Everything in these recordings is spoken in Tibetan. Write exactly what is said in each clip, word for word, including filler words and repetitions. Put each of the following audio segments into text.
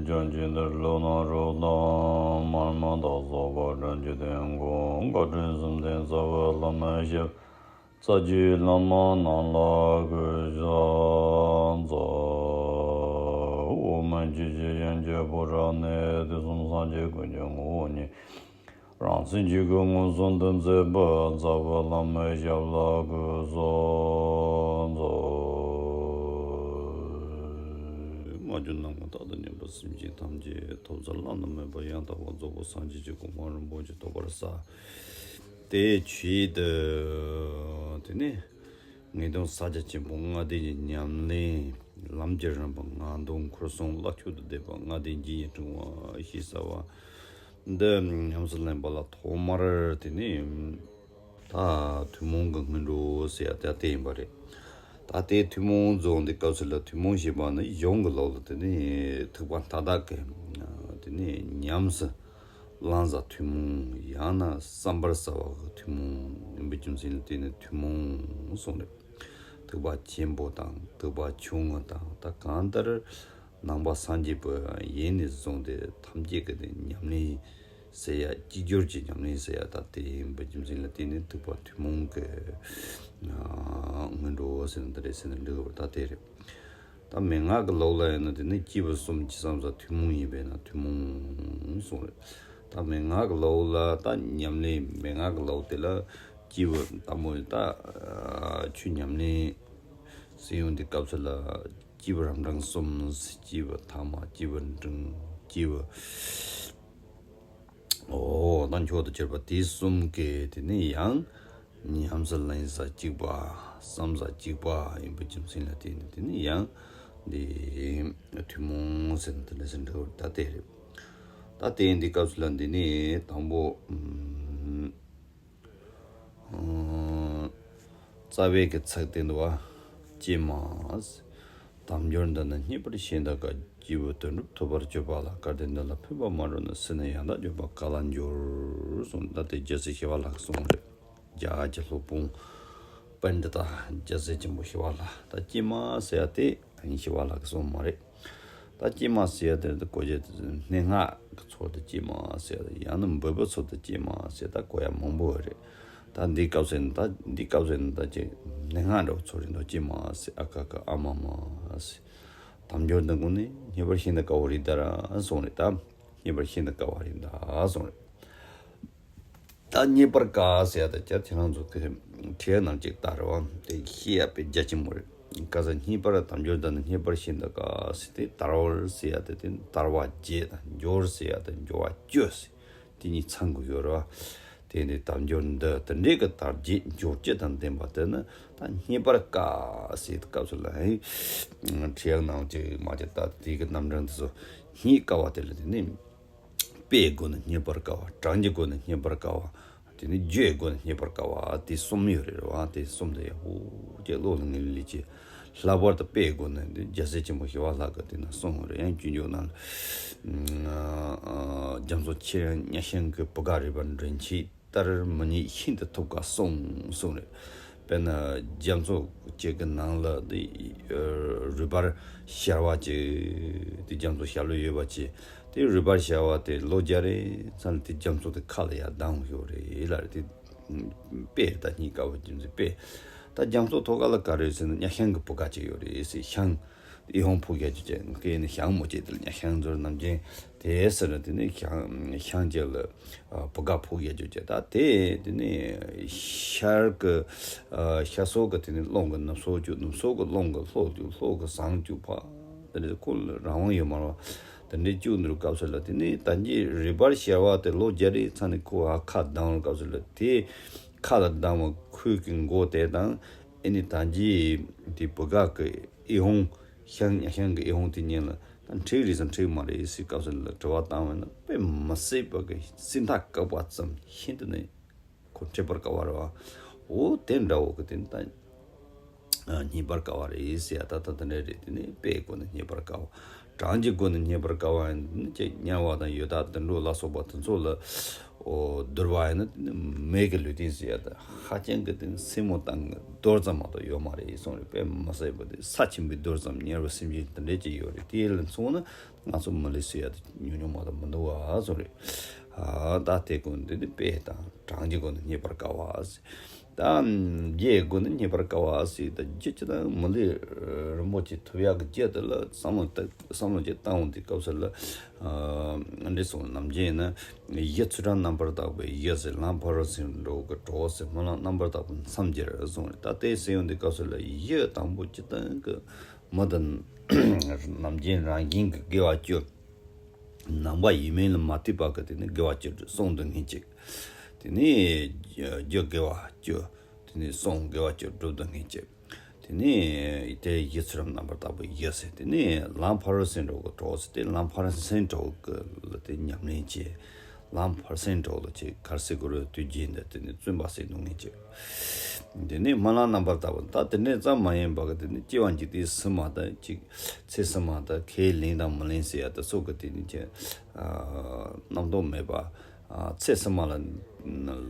ལྗོངས་ཀྱི་འདིར་ལོ་ན་རོ་དང་མར་མེ་དང་སོགས་པ་དྲན་གྱི་དོན་ཀུན་བཀའ་དྲིན་གསུམ་ལྡན་རྩ་བའི་བླ་མའི་ཞབས། རྩ་བརྒྱུད་བླ་མ་རྣམས་ལ་གུས་ཕྱག་འཚལ། འོག་མིན་ཆོས་ཀྱི་དབྱིངས་ཀྱི་ཕོ་བྲང་ནས། དུས་གསུམ་སངས་རྒྱས་ཀུན་གྱི་ངོ་བོ་ཉིད། རང་མཚན་གཅིག་གི་མངོན་སུམ་དུ་མཛད་པ། རྩ་བའི་བླ་མའི་ཞབས་ལ་གུས་ཕྱག་འཚལ། མ་གྱུར་ནམ་མཁའ་དང་དུ་མཉམ་པའི་སེམས་ཅན་ཐམས་ཅད་ཐོབ་བྱ་བླ་ན་མེད་པ་ཡང་དག་པར་རྫོགས་པའི་སངས་རྒྱས་ཀྱི་གོ་འཕང་རིན་པོ་ཆེ་ཐོབ་པར་བྱ། དེའི་ཆེད་དུ་དེ་ནས་ངེས་དོན་ཕྱག་རྒྱ་ཆེན་པོ་ལྔ་ལྡན་གྱི་ཉམས་ལེན། ལམ་གྱི་རིམ་པ་ལྔ་མདོ་འཁོར་གསུམ་བླ་མཆོག་ཏུ་ལྡན་པ་ལྔ་ལྡན་རྒྱན་གྱི་ཕྲེང་བ་ཞེས་བྱ་བ་འདི་ཉམས་སུ་ལེན་པ་ལ་ཐོག་མར་དེ་ནས་ད་ཐུན་མོང་གི་སྔོན་འགྲོ་ཟེར་ཡ་ད་དེ་ཡིན་པ་རེད། ད་དེ་ཐུན་མོང་རྫོགས་འདི་སྐབས་སུ་ལ་ཐུན་མོང་ཞེས་པ་ནི་གཞུང་གི་ལུགས་ལ་དེ་ནས་ཐེག་པ་མཐའ་དག་གི་དེ་ནས་ཉམས་སུ་བླང་བྱ་ཐུན་མོང་ཡང་ན་བསམ་པར་བྱ་བ་གི་ཐུན་མོང་ཡིན་པའི་རྒྱུ་མཚན་ལ་བརྟེན་ནས་ཐུན་མོང་གསུངས་རེད། ཐེག་པ་ཆེན་པོ་དང་ཐེག་པ་ཆུང་ངུ་དང་ད་གང་ལྟར་ནང་པ་སངས་རྒྱས་པའི་ཡིན་ནས་བཟུང་སྟེ་ཐམས་ཅད་ཀྱི་དེ་ཉམས་ལེན་ཟེར་ཡ་གཅིག་གྱུར་གྱི་ཉམས་ལེན་ཟེར་ཡ་ད་དེ་ཡིན་པའི་རྒྱུ་མཚན་ལ་བརྟེན་ནས་ཐེག་པ་ཐུན་མོང་གི་སྔོན་འགྲོ་ཟེར་ན་འདི་རེད་ཟེར་ན་འགྲིག་གི་རེད། ད་དེ་རེད། ད་མན་ངག་གི་ལུགས་ལ་ཡིན་ན་དེ་ནི་སྐྱེས་བུ་གསུམ་གྱི་བསམ་བྱ་ཐུན་མོང་ཡིན་པས་ན་ཐུན་མོང་གསུངས་རེད། ད་མན་ངག་གི་ལུགས་ལ་ད་ཉམས་ལེན་མན་ངག་གི་ལུགས་དེ་ལ་སྐྱེས་བུ་དང་པོ་ད་ཆོས་ཉམས་ལེན་ཟེར་ཡོང་དུས་སྐབས་སུ་ལ་སྐྱེས་བུ་རབ་འབྲིང་གསུམ། སྐྱེས་བུ་ཐ་མ། སྐྱེས་བུ་འབྲིང་། སྐྱེས་བུ་འོ་ད་མཆོག་ཏུ་གྱུར་པ་དེ་གསུམ་གྱི་དེ་ནི་ཡང་ཉམས་སུ་ལེན་ས་གཅིག་པ། བསམ་ས་གཅིག་པ་ཡིན་པའི་རྒྱུ་མཚན་ལ་བརྟེན་ནས་དེ་ནི་ཡང་འདི་ཐུན་མོང་ཟེར་ན་དེ་འདྲ་ཟེར་འགྲོ་ད་དེ་རེད། ད་དེ་འདི་སྐབས་སུ་ལ་འདི་ནི་དང་པོ་ཨུམ། རྩ་བའི་གི་ཚིག་དེ་འདུག་བ། ཀྱེ་མ། དལ་འབྱོར་འདི་ནི་རྙེད་པར་ཤེས་འདི་ཀ། སྐྱེས་བུ་དོན་གྲུབ་ཐོབ་པར་སྤྱོད་པ་ལ། སྐལ་ལྡན་འདི་ལ་ཕན་པ་མ་རུངས་ནས། སྲིད་ནི་ཡང་དག་འགྱོད་པ་ག་ལ་འགྱུར། གསུངས། ད་དེ་རྒྱལ་སྲས་ཞི་བ་ལྷ་གིས་གསུངས་རེད། རྒྱ་གར་གྱི་སློབ་དཔོན་པཎྜི་ཏ་རྒྱལ་སྲས་ཆེན་པོ་ཞི་བ་ལྷ། ད་ཀྱེ་མ་ཟེར་ཡ་དེ་ཞི་བ་ལྷ་གིས་གསུངས་མ་རེད། ད་ཀྱེ་མ་ཟེར་ཡ་དེ་གོ་རྒྱུ་དེ་སྙན་ངག་གི་ཚོགས་དེ་ཀྱེ་མ་ཟེར་ཡ། ཡང་ན་འབོད་པའི་ཚོགས་དེ་ཀྱེ་མ་ཟེར། ད་གོ་ཡ་མང་པོ་རེད། ད་འདི་སྐབས་སུ་ད་འདི་སྐབས་སུ་ད་ཅིག་སྙན་ངག་འདྲ་བོ་ཚོགས་རེད་འདུག་ཀྱེ་མ་ཟེར། ཨ་ཀ་ཀ་ཨ་མ་མ་ཟེར། དལ་འབྱོར་འདི་ཀུན་ནི་རྙེད་པར་ཤེས་འདི་དཀའ་བ་རེད་ད་གསུངས་རེད། ད་རྙེད་པར་ཤེས་འདི་དཀའ་བ་རེད་ད་གསུངས་རེད། ད་རྙེད་པར་དཀའ་ཟེར་ཡ་ད་ཅག་ཁྱེད་རང་ཚོ་གི་ཁྲིད་ནང་ཅིག་ལྟར་བ་དེ་ཤེས་ཡ་དཔེ་རྒྱ་ཆེན་པོ་རེད། ག་ས་རྙེད་པར་དལ་འབྱོར་འདི་ནི་རྙེད་པར་ཤེས་འདི་དཀའ་ཟེར་ཏེ། དལ་བ་ཟེར་ཡ་དེ་དེ་དལ་བ་བརྒྱད་དང་། འབྱོར་ཟེར་ཡ་དེ་འབྱོར་བ་བཅུ་ཟེར། དེ་གཉིས་ཚང་གི་ཡོད་རེད་བ། དེ་ནི་དལ་འབྱོར་འདི་དེ་འདྲའི་གི་དལ་བརྒྱད་འབྱོར་བཅུ་དང་ལྡན་པ་དེ་ནི་ད་རྙེད་པར་དཀའ་ཟེར་དུས་སྐབས་སུ་ལ་ཧེ། ཁྲིད་ཡག་ནང་ཅིག་མ་ཅིག་ད་དེ་གི་རྣམ་གྲངས་དེ་ཚོ་རྙེད་དཀའ་བ་དེ་ལ་དེ་ནི། དཔེའི་སྒོ་ནས་རྙེད་པར་དཀའ་བ། གྲངས་ཀྱི་སྒོ་ནས་རྙེད་པར་དཀའ་བ། དེ་ནི་རྒྱུའི་སྒོ་ནས་རྙེད་པར་དཀའ་བ་དེ་གསུམ་ཡོད་རེད་བ། དེ་གསུམ་དེ་ཡག་པོ་ཅིག་བློ་ལ་ངེས་ལེགས་ཀྱི། ལྷག་པར་དུ་དཔེའི་སྒོ་ནས་འདི་རྒྱལ་སྲས་ཆེན་པོ་ཞི་བ་ལྷ་གིས་དེ་ན་གསུངས་ཡོད་རེད། ཡང་སྤྱོད་འཇུག་ནང་ལ། རྒྱ་མཚོ་ཆེ་གཉའ་ཤིང་གི་བུ་ག་རུས་པ་མགྲིན་ཆུང་ལྟར། མི་རྙེད་ཤིན་ཏུ་ཐོབ་དཀའ་གསུངས་གསུངས་རེད། དཔེར་ན་རྒྱ་མཚོ་གཅིག་གི་ནང་ལ་དེ་རུས་པར་ཤར་བ་ཅིག་དེ་རྒྱ་མཚོ་ཤར་ལུགས་ཡོད་པ་ཅིག་དེ་རུས་པར་ཤར་བ་དེ་ལོ་བརྒྱ་རེ་ཚང་དེ་རྒྱ་མཚོ་དེ་ཁ་ལ་ཡར་ལྡང་ཡོད་རེད་ལ་རེད། དེ་དཔེ་རེད། ད་རྙེད་དཀའ་བ་རྒྱུ་མཚན་དཔེ། ད་རྒྱ་མཚོ་ཐོག་ཁ་ལ་ག་རེ་ཡོད་ཟེར་ན་གཉའ་ཤིང་གི་བུ་ག་ཅིག་ཡོད་རེད་ཟེར། ཤིང་ཨི་ཧོང་ཕུག་རྒྱ་ཅུ་ཅན་སྐད་ནི་ཤང་མོ་ཅེ་དེ་ལ་གཉའ་ཤིང་ཟེར་ནམ་རྒྱུན་དེ་ཟེར་ན་དེ་ནི་ཤང་ཤང་ཅེ་ལ་བུ་ག་ཕུག་རྒྱ་ཅུ་ཅན། ད་དེ་དེ་ནི་ཤར་གི་ཤར་སོག་གི་དེ་ནི་རླུང་གི་ནུབ་སོག་ཅུ། ནུབ་སོག་གི་རླུང་གི་ལྷོ་ཅུ། ལྷོ་གི་ཟངས་ཅུ་ཕ། དེ་ནི་ཁོ་ལ་རང་དབང་ཡོད་མ་རེད་བ། དེ་འདྲའི་ཅུ་འདུག་སྐབས་སུ་ལ་དེ་ནི་ད་གིན་རུས་པར་ཤར་བ་དེ་ལོ་བརྒྱ་རེ་ཚང་ནི་ཁོ་ཨ་ཁ་ལྡང་སྐབས་སུ་ལ་དེ་ཁ་ལ་ལྡང་བ་ཁོའི་གི་མགོ་དེ་དང་། ཨེ་ནི་ད་གིན་དེ་བུ་ག་གི་ཨི་ཧོང་ཤང་གཉའ་ཤིང་གི་ཨི་ཧོང་དེ་གཉིས་ལ་ད་འགྲིག་རེད་ཟེར་འགྲིག་མ་རེད་ཟེར་སྐབས་སུ་ལ་དྲི་བ་བཏང་བས་ན་དཔེ་མི་སྲིད་པ་གི་སེམས་ཐག་བཀག་པ་ཙམ་ཤིན་ཏུ་ནས་ཁོ་འཕྲད་པར་དཀའ་བ་རེད་བ། འོ་དེ་འདྲ་བོ་གི་དེ་ད་རྙེད་པར་དཀའ་བ་རེད་ཟེར་ཡ་ད་ལྟ་དེ་འདྲ་རེད། དེ་ནི་དཔེའི་སྒོ་ནས་རྙེད་པར་དཀའ་བ། གྲངས་ཀྱི་སྒོ་ནས་རྙེད་པར་དཀའ་བ་ནི་ཅིག་དམྱལ་བ་དང་ཡི་དྭགས་དུད་འགྲོ་ལ་སོགས་པ་དེ་ཚོ་ལ། ཨོ་བསྡུར་བ་ཡིན་ན་དེ་ནི་མི་གི་ལུས་རྟེན་ཟེར་ཡ་ད་ཧ་ཅང་གི་དེ་ནི་སེན་མོ་བཏང་གི་རྡོལ་ཙམ་མ་གཏོགས་ཡོད་མ་རེད་གསུངས་རེད། དཔེ་མི་སྲིད་པ་དེ་ས་ཆེན་པོའི་རྡོལ་ཙམ་གཉེར་བ་སེམས་ཅན་དེ་འདྲས་ཅིག་ཡོད་རེད། དེ་ལ་མཚོན་ན་ང་ཚོ་མི་ལུས་ཟེར་ཡ་དེ་ཉུང་ཉུང་མ་གཏོགས་མི་འདུག་བ་གསུངས་རེད། ཨ་ད་དེ་ཀུན་དེ་ནི་དཔེ་དང་གྲངས་ཀྱི་སྒོ་ནས་རྙེད་པར་དཀའ་བ་ཟེར། ད་རྒྱའི་སྒོ་ནས་རྙེད་པར་དཀའ་བ་ཟེར། ད་རྒྱུ་ཅི་ལྟར་མི་ལུས་རིན་པོ་ཆེ་ཐོབ་ཡག་གི་རྒྱུ་དེ་ལ་བསམ་བློ་བཏང་བསམ་བློ་ཅིག་བཏང་འོང་དུས་སྐབས་སུ་ལ། ཨ་འདྲེ་སོང་ནམ་རྒྱུན་ཡིན་ན་གཞི་ཚུལ་ཁྲིམས་རྣམ་པར་དག་པའི་གཞི་ཟེར། ལམ་ཕ་རོལ་ཕྱིན་དྲུག་གི་གྲོགས་ཟེར། སྨོན་ལམ་རྣམ་པར་དག་པའི་མཚམས་སྦྱར་གསུངས་རེད། ད་དེ་ཟེར་ཡོང་དུས་སྐབས་སུ་ལ་གཞི་དང་པོ་སྤྱིར་བཏང་གི་མི་དང་ནམ་རྒྱུན་རང་བཞིན་གྱི་དགེ་བ་བཅུ། ནང་པ་ཡིན་མིན་ལ་མ་ལྟོས་པ་གི་དེ་ནི་དགེ་བ་བཅུ་གསུང་དུ་ངེས་ཅིག་དེ་ནི་རྒྱུ་དགེ་བ་བཅུ། དེ་ནི་གསུང་དགེ་བ་བཅུ་སྒྲུབ་ཏུ་ངེས་ཅིག་དེ་ནི་དེ་གཞི་ཚུལ་ཁྲིམས་རྣམ་པར་དག་པའི་གཞི་ཟེར། དེ་ནི་ལམ་ཕ་རོལ་ཕྱིན་དྲུག་གི་གྲོགས་ཟེར། དེ་ལམ་ཕ་རོལ་ཕྱིན་དྲུག་གི་ལ་དེ་ཉམས་ལེན་བྱེད། ལམ་ཕ་རོལ་ཕྱིན་དྲུག་ལ་ཅིག་ག་རེ་ཟེར་དགོས་རེད། དུས་རྒྱུན་དུ་དེ་ནི་བརྩོན་པ་ཟེར་དུ་ངེས་ཅིག་དེ་ནི་སྨོན་ལམ་རྣམ་པར་དག་པ། ད་དེ་འདྲ་ཙམ་མ་ཡིན་པ་གི་དེ་ནི་སྐྱེ་བ་འཇིག་རྟེན་ཕྱི་མ་དང་ཅིག་ཚེ་ཕྱི་མ་དང་ཁས་ལེན་དང་མི་ལེན་ཟེར་ཡ་དེ་སོགས་ཀྱི་དེ་ནི་ཅིག་ཨ་རྣམ་རྟོག་མེད་པ། ཨ་ཚེ་ཕྱི་མ་ལ་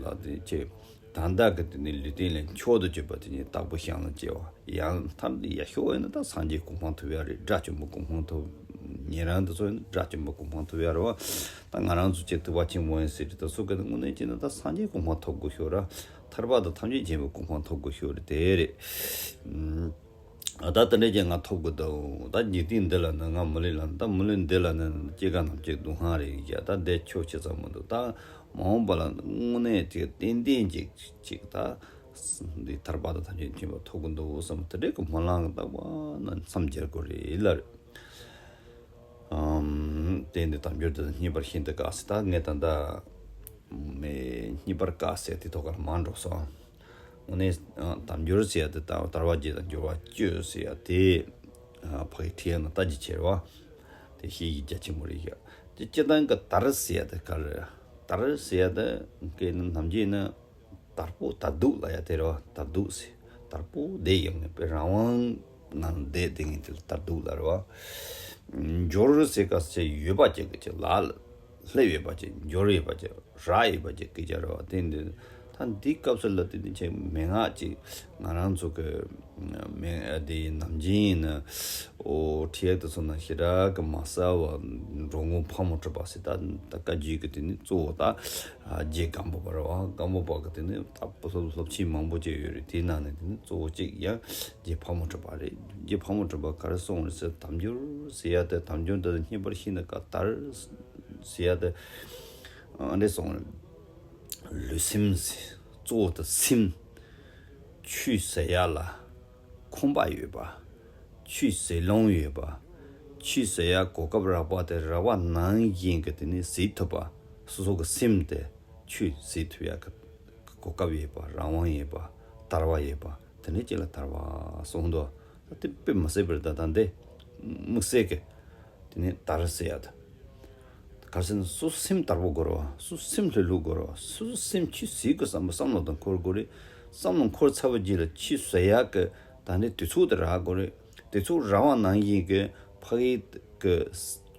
ལ་དེ་ཅིག་ད་ལྟ་གི་དེ་ནི་ལུས་རྟེན་ལས་མཆོག་ཏུ་གྱུར་པ་དེ་ཉིད་དྭགས་པོའི་གཤམ་ལ་སྐྱེ་བ། ཡང་མཐར་ཡག་ཤོས་ཡིན་ན་ད་སངས་རྒྱས་གོ་འཕང་ཐོབ་ཡ་རེད། དགྲ་བཅོམ་པ་གོ་འཕང་ཐོབ། ཉན་རང་དེ་ཚོ་ཡིན་ན་དགྲ་བཅོམ་པ་གོ་འཕང་ཐོབ་ཡ་རེད་བ། ད་ང་རང་ཚོ་ཅིག་ཐེག་པ་ཆེན་པོ་ཡིན་ཟེར་དུས་ད་སོ་གི་དངོས་གནས་བྱས་ན་ད་སངས་རྒྱས་གོ་འཕང་ཐོབ་དགོས་ཤོས་ར། ཐར་པ་དང་ཐམས་ཅད་མཁྱེན་པའི་གོ་འཕང་ཐོབ་དགོས་ཤོས་རེད། དེ་རེད། ཨ་ད་དེ་འདྲས་ཀྱང་ང་ཐོབ་དགོས་འདུག་ད་འཇིག་རྟེན་འདི་ལ་ནི་ང་མི་ལུས་ལ་ནི། ད་མི་ལུས་འདི་ལ་ནི་སྐྱེ་རྒ་ན་འཆིའི་སྡུག་བསྔལ་རེད་ཡ། ད་འདི་ཆོག་ཆེ་ཙམ་མི་འདུག་ད་མ་འོངས་པ་ལ་དངོས་གནས་ཅིག་ཏན་ཏན་ཅིག་ཅིག་ད་འདི་ཐར་པ་དང་ཐམས་ཅད་མཁྱེན་པ་ཐོབ་དགོས་འདུག་བསམ། དེ་འདྲས་ཀྱི་སྨོན་ལམ་བཏབ་པ་ན་མཚམས་སྦྱར་དགོས་རེད་ལ་རེད། ཨམ། དེ་འདི་དལ་འབྱོར་འདི་རྙེད་པར་ཤིན་ཏུ་དཀའ་ཟེར། ད་ངས་ད་ལྟ་མེ་རྙེད་པར་དཀའ་ཟེར་དེ་ཐོག་ཁར་མ་འགྲོ་སོང་། དངོས་གནས་ཨ་དལ་འབྱོར་ཟེར་ཡ་དེ་ད་དལ་བ་བརྒྱད་དང་འབྱོར་བ་བཅུ་ཟེར་ཡ་དེ། ཨ་ཕ་གི་ཁྲིད་ཡ་ན་ལྟ་ཅི་བྱེད་རེད་བ། དེ་ཤེས་ཀྱི་རྒྱ་ཆེན་པོ་རེད་ཡ། དེ་སྤྱིར་བཏང་གི་དལ་ཟེར་ཡ་དེ་ག་རེ་རེད། དལ་ཟེར་ཡ་དེ་གི་ནམ་རྒྱུན་ནི། དལ་པོ་དལ་སྡུག་ལ་ཡ་དེ་རེད་བ། དལ་སྡུག་ཟེར། དལ་པོ་བསྡད་ཡོང་ངེས་པའི་རང་དབང་ངང་བསྡད་བསྡད་ངེས་དེ་ལ་དལ་སྡུག་ལ་རེད་བ། འབྱོར་ཟེར་ག་ཟེར་ཡོད་པ་ཅིག་གི་ཅིག་ལ་སླེབས་ཡོད་པ་ཅིག་འབྱོར་ཡོད་པ་ཅིག་རག་ཡོད་པ་ཅིག་སྐད་ཆ་རེད་བ། དེ་འདི་ད་འདི་སྐབས་སུ་ལ་དེ་འདི་ཅིག་མན་ངག་ཅིག་ང་རང་ཚོ་གི་མེ་དེ་ནམ་རྒྱུན་ཡིན་ན་ཨོ་ཁྲིད་ཡག་དེ་ཚོ་ན་ཞེ་དྲག་གི་མ་གསལ་བ། འགྲོ་མགོན་ཕག་མོ་གྲུ་པ་ཟེར། ད་ད་བཀའ་བརྒྱུད་ཀྱི་དེ་ནི་གཙོ་བོ་ད་རྗེ་སྒམ་པོ་པ་རེད་བ། སྒམ་པོ་པ་གི་དེ་ནི་ད་སློབ་སློབ་ཆེན་མང་པོ་ཅིག་ཡོད་རེད། དེའི་ནང་ནས་དེ་ནི་གཙོ་བོ་གཅིག་ཡང་རྗེ་ཕག་མོ་གྲུ་པ་རེད། རྗེ་ཕག་མོ་གྲུ་པ་ག་རེ་གསུངས་རེད་ཟེར། དལ་འབྱོར་ཟེར་ཡ་དེ་དལ་འབྱོར་འདི་རྙེད་པར་ཤིན་ཏུ་དཀའ། དལ་ཟེར་ཡ་དེ་ཨ་འདྲས་གསུངས་རེད། ལུས་སེམས་ཟེར། གཙོ་བོ་དེ་སེམས། ཆོས་ཟེར་ཡ་ལ་ཁོམ་པ་ཡོད་པ། ཆོས་ཟེར་ལོང་ཡོད་པ། ཆོས་ཟེར་ཡ་གོ་སྐབས་རག་པ་དེ་རག་པ་ནང་བཞིན་གྱི་དེ་ནི་ཟེར་ཐུབ་པ། སོ་སོ་གི་སེམས་དེ་ཆོས་ཟེར་ཐུབ་ཡ་གི་གོ་སྐབས་ཡོད་པ། རང་དབང་ཡོད་པ། དལ་བ་ཡོད་པ། དེ་འདྲས་ཅིག་ལ་དལ་བ་གསུངས་འདུག་ད་དེ་དཔེ་མི་སྲིད་པ་རེད། ད་ད་འདི་དམིགས་བསལ་གྱི་དེ་ནི་དལ་ཟེར་ཡ་ད། ག་རེ་ཟེར་ན་སོ་སོ་སེམས་དལ་པོ་དགོས་རེད་བ། སོ་སོ་སེམས་ལྷོད་ལྷོད་དགོས་རེད་བ། སོ་སོ་སེམས་ཆོས་ཟེར་དགོས་བསམ་པ་བསམ་བློ་དང་འཁོར་དགོས་རེད། བསམ་བློ་འཁོར་ཚར་བའི་རྗེས་ལ་ཆོས་ཟེར་ཡག་གི་ད་ནི་དུས་ཚོད་དེ་རག་དགོས་རེད། དུས་ཚོད་རག་པ་ནང་བཞིན་གྱི་ཕ་གི་གི་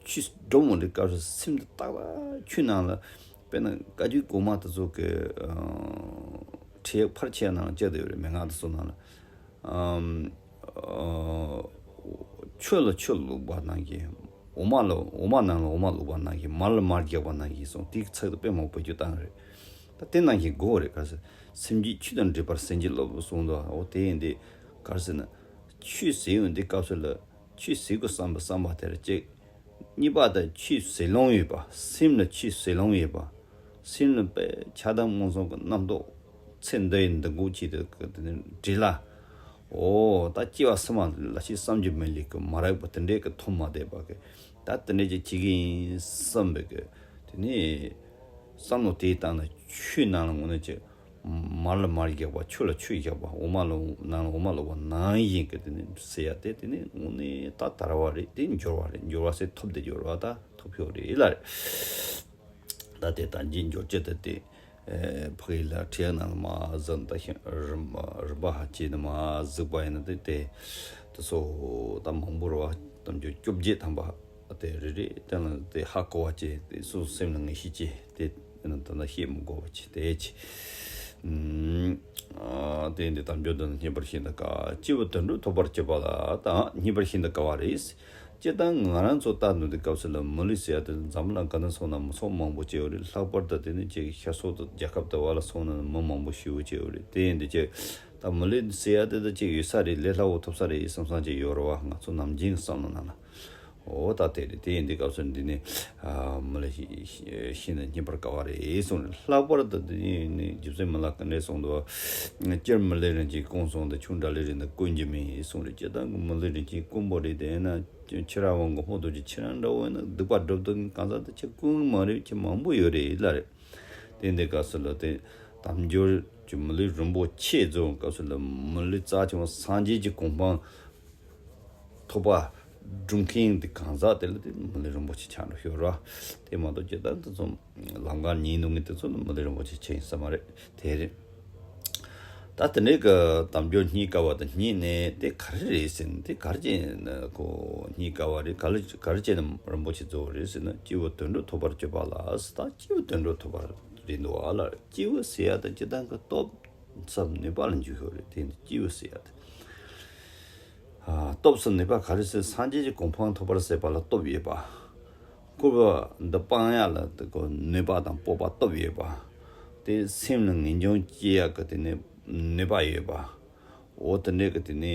ཆོས་སྒྲུབ་མོ་འདི་སྐབས་སུ་སེམས་དེ་ཏག་ཏག་ཆོས་ནང་ལ། དཔེར་ན་བཀའ་བརྒྱུད་གོང་མ་དེ་ཚོ་གི་ཨ་ཁྲིད་ཡག་ཕལ་ཆེ་བ་ནང་ལ་བཅད་དེ་ཡོད་རེད། མན་ངག་དེ་ཚོ་ནང་ལ། ཨམ། ཨ། ཆུ་ལ་ཆུ་བླུགས་པ་ནང་བཞིན། འོ་མ་ལ་འོ་མ་ནང་ལ་འོ་མ་བླུགས་པ་ནང་བཞིན། མར་ལ་མར་རྒྱག་པ་ནང་བཞིན་གསུངས། དེའི་ཚིག་དེ་དཔེ་མང་པོ་བེད་སྤྱོད་བཏང་རེད། ད་དེ་ནང་བཞིན་དགོས་རེད། ག་རེ་ཟེར། སེམས་ཀྱིས་ཆོས་དང་འདྲེས་པར་སེམས་ཀྱི་བསླབ་གསུངས་འདུག་འོ་དེ་ཡིན་དུས་ག་རེ་ཟེར་ན། ཆོས་ཟེར་ཡོང་དུས་སྐབས་སུ་ལ་ཆོས་ཟེར་དགོས་བསམ་པ་བསམ་པ་དེར་གཅིག་གཉིས་པ་དེ་ཆོས་ཟེར་ལོང་ཡོད་པ། སེམས་ལ་ཆོས་ཟེར་ལོང་ཡོད་པ། སེམས་ལ་དཔེ་ཆགས་སྡང་རྨོངས་གསུམ་གྱི་རྣམ་རྟོག་ཚེ་འདི་ཡི་འདུ་འགོད་ཆེད་དུ་གི་དེ་ནི་འདྲེ་ལ། འོ་ད་སྐྱེ་བ་ཕྱི་མ་ལ་ཞིག་བསམ་རྒྱུ་མེད་ལས་ཀྱི་མ་རིག་པ་དེ་འདྲས་ཀྱི་ཐོབ་མ་བསྡད་པ་གི། ད་དེ་འདྲས་ཀྱི་བྱེད་ཀྱི་ཡིན་བསམ་པའི་གི་དེ་ནི་བསམ་བློ་དེའི་སྟེང་ན་ཆོས་ནང་ལ་དངོས་གནས་ཀྱི། མར་ལ་མར་བཞག་པ། ཆུ་ལ་ཆུ་བཞག་པ། འོ་མ་ལ་ནང་ལ་འོ་མ་བླུགས་པ་ནང་བཞིན་གྱི་དེ་ནི་ཟེར་ཡ་དེ་དེ་ནི་དངོས་གནས་ད་དལ་བ་རེད། དེ་འབྱོར་བ་རེད། འབྱོར་བ་ཟེར་ཐོབ་དེ་འབྱོར་བ་ད་ཐོབ་ཤོག་རེད་ལ་རེད། ད་དེ་ད་འཇིག་འབྱོར་སྤྱི་དེ་དེ་ཕ་གི་ལ་ཁྲིད་ཡག་ནང་ལ་མ་ཟིན་ད་ཤིང་རིམ་པ་རིམ་པ་ཧ་ཅེ་ནི་མ་གཟིགས་པ་ཡིན་ན་དེ་དེ་དེ་ཚོ་ད་མང་པོ་རེད་བ། དམ་ཆོས་བཅོ་བརྒྱད་ཐམ་པ། དེ་རེ་རེ་དེ་ལ་དེ་ཧ་གོ་བ་བྱས། དེ་སོ་སོ་སེམས་ལ་ངེས་ཤེས་བྱས། དེ་ ན་ད་ལྟ་བཤད་མི་དགོས་པ་ཅི་དེ་ཅི། ཨ་དེ་འདི་དལ་འབྱོར་དོན་རྙེད་པར་ཤིན་ཏུ་དཀའ། སྐྱེས་བུ་དོན་གྲུབ་ཐོབ་པར་སྤྱོད་པ་ལ་དང་རྙེད་པར་ཤིན་ཏུ་དཀའ་བ་རེད། སྤྱིར་བཏང་ང་རང་ཚོ་ལྟ་འདུག་དུས་སྐབས་སུ་ལ་མི་ལུས་ཟེར་ཡ་དེ་འཛམ་གླིང་ག་ན་སོང་ན་མི་ཚོགས་མང་པོ་སྐྱེ་བ་རེད། ལྷག་པར་དུ་དེ་ནི་ཅིག་ཤར་ཕྱོགས་དང་རྒྱལ་ཁབ་དེ་བ་ལ་སོང་ན་མི་མང་པོ་ཞེ་པོ་སྐྱེ་བ་རེད། དེ་ཡིན་དུས་ཅིག་ད་མི་ལུས་ཟེར་ཡ་དེ་ད་ཅིག་ཡོད་ས་རེད། ལས་སླ་བོ་ཐོབ་ས་རེད་བསམ་བསམ་ཅིག་ཡོད་རེད་བ། ང་ཚོ་ནམ་རྒྱུན་གྱི་བསམ་བློ་ནང་ལ། འོ་ད་དེ་རེད། དེ་ཡིན་དུས་སྐབས་སུ་འདི་ནི་ཨ་མི་ལུས་ཤི་ཤི་ཤི་ནས་རྙེད་པར་དཀའ་བ་རེད་གསུངས་རེད། ལྷག་པར་དུ་འདི་ནི་རྗེ་བཙུན་མི་ལ་ག་འདྲས་གསུངས་འདུག་སྤྱིར་མི་ལུས་རིན་ཆེན་ཀུན་གསུངས་ཏེ། ཆུང་དགྲ་ལུས་རིན་ཆེན་ཀུན་གྱི་མིང་གསུངས་རེད། སྤྱིར་བཏང་གི་མི་ལུས་རིན་ཆེན་ཀུན་པོ་རེད། དེ་ན་ཁྱེད་རང་དབང་གི་ཕུང་དུ་ཅིག་ཁྱེད་རང་འདྲ་བོ་ཡིན་ན་སྡིག་པ་སྒྲུབ་དུས་གང་ཟག་དེ་ཁྱེད་ཀུན་མ་རེད། ཁྱེད་མང་པོ་ཡོད་རེད་ལ་རེད། དེ་འདི་སྐབས་སུ་ལ་དེ་དལ་འབྱོར་གྱི་མི་ལུས་རིན་པོ་ཆེ་རྫོགས་སྐབས་སུ་ལ་མི་ལུས་རྩ་ཆེན་པོ་སངས་རྒྱས་ཀྱི་གོ་འཕང་ཐོབ་པ་སྒྲུབ་མཁན་དེ་གང་ཟག་དེ་ལ་དེ་མི་ལུས་རིན་པོ་ཆེ་ཆགས་འགྲོ་ཤོར་ར། དེ་མ་གཏོགས་ཇི་ལྟར་དུ་ཚོ་ལམ་ཁར་ཉལ་འདུག་མཁན་དེ་ཚོ་ནི་མི་ལུས་རིན་པོ་ཆེ་ཆགས་ཡིན་ས་མ་རེད། དེ་རེད། ད་དེ་འདྲའི་གི་དལ་འབྱོར་རྙེད་དཀའ་བ་དང་རྙེད་ནས་དེ་ག་རེ་རེད་ཟེར་ན། དེ་ག་རེ་བྱས་ན་ཁོ་རྙེད་དཀའ་བ་རེད། ག་ལ་ག་རེ་བྱས་ན་རིན་པོ་ཆེ་རྫོགས་རེད་ཟེར་ན། སྐྱེས་བུ་དོན་གྲུབ་ཐོབ་པར་སྤྱོད་པ་ལ་ཟེར། ད་སྐྱེས་བུ་དོན་གྲུབ་ཐོབ་པ་རེད་འདུག་ཨ་ལ། སྐྱེས་བུ་ཟེར་ཡ་ད་སྤྱིར་བཏང་གི་སྟོབས་སམ་ནུས་པ་ལ་འཇུག་ཡོད་རེད། དེ་ནི་སྐྱེས་བུ་ཟེར་ཡ་དེ། ཨ་སྟོབས་སམ་ནུས་པ་ག་རེ་ཟེར། སངས་རྒྱས་ཀྱི་གོ་འཕང་ཐོབ་པར་ཟེར་བ་ལ་སྟོབས་ཡོད་པ། སྐུར་པ་འདི་སྤང་ཡ་ལ་དེ་ཁོ་ནུས་པ་དང་སྤོབས་པ་སྟོབས་ཡོད་པ། དེ་སེམས་ལ་ངེས་འབྱུང་སྐྱེ་ཡ་གི་དེ་ནི་ནུས་པ་ཡོད་པ། འོ་དེ་འདྲའི་གི་དེ་ནི་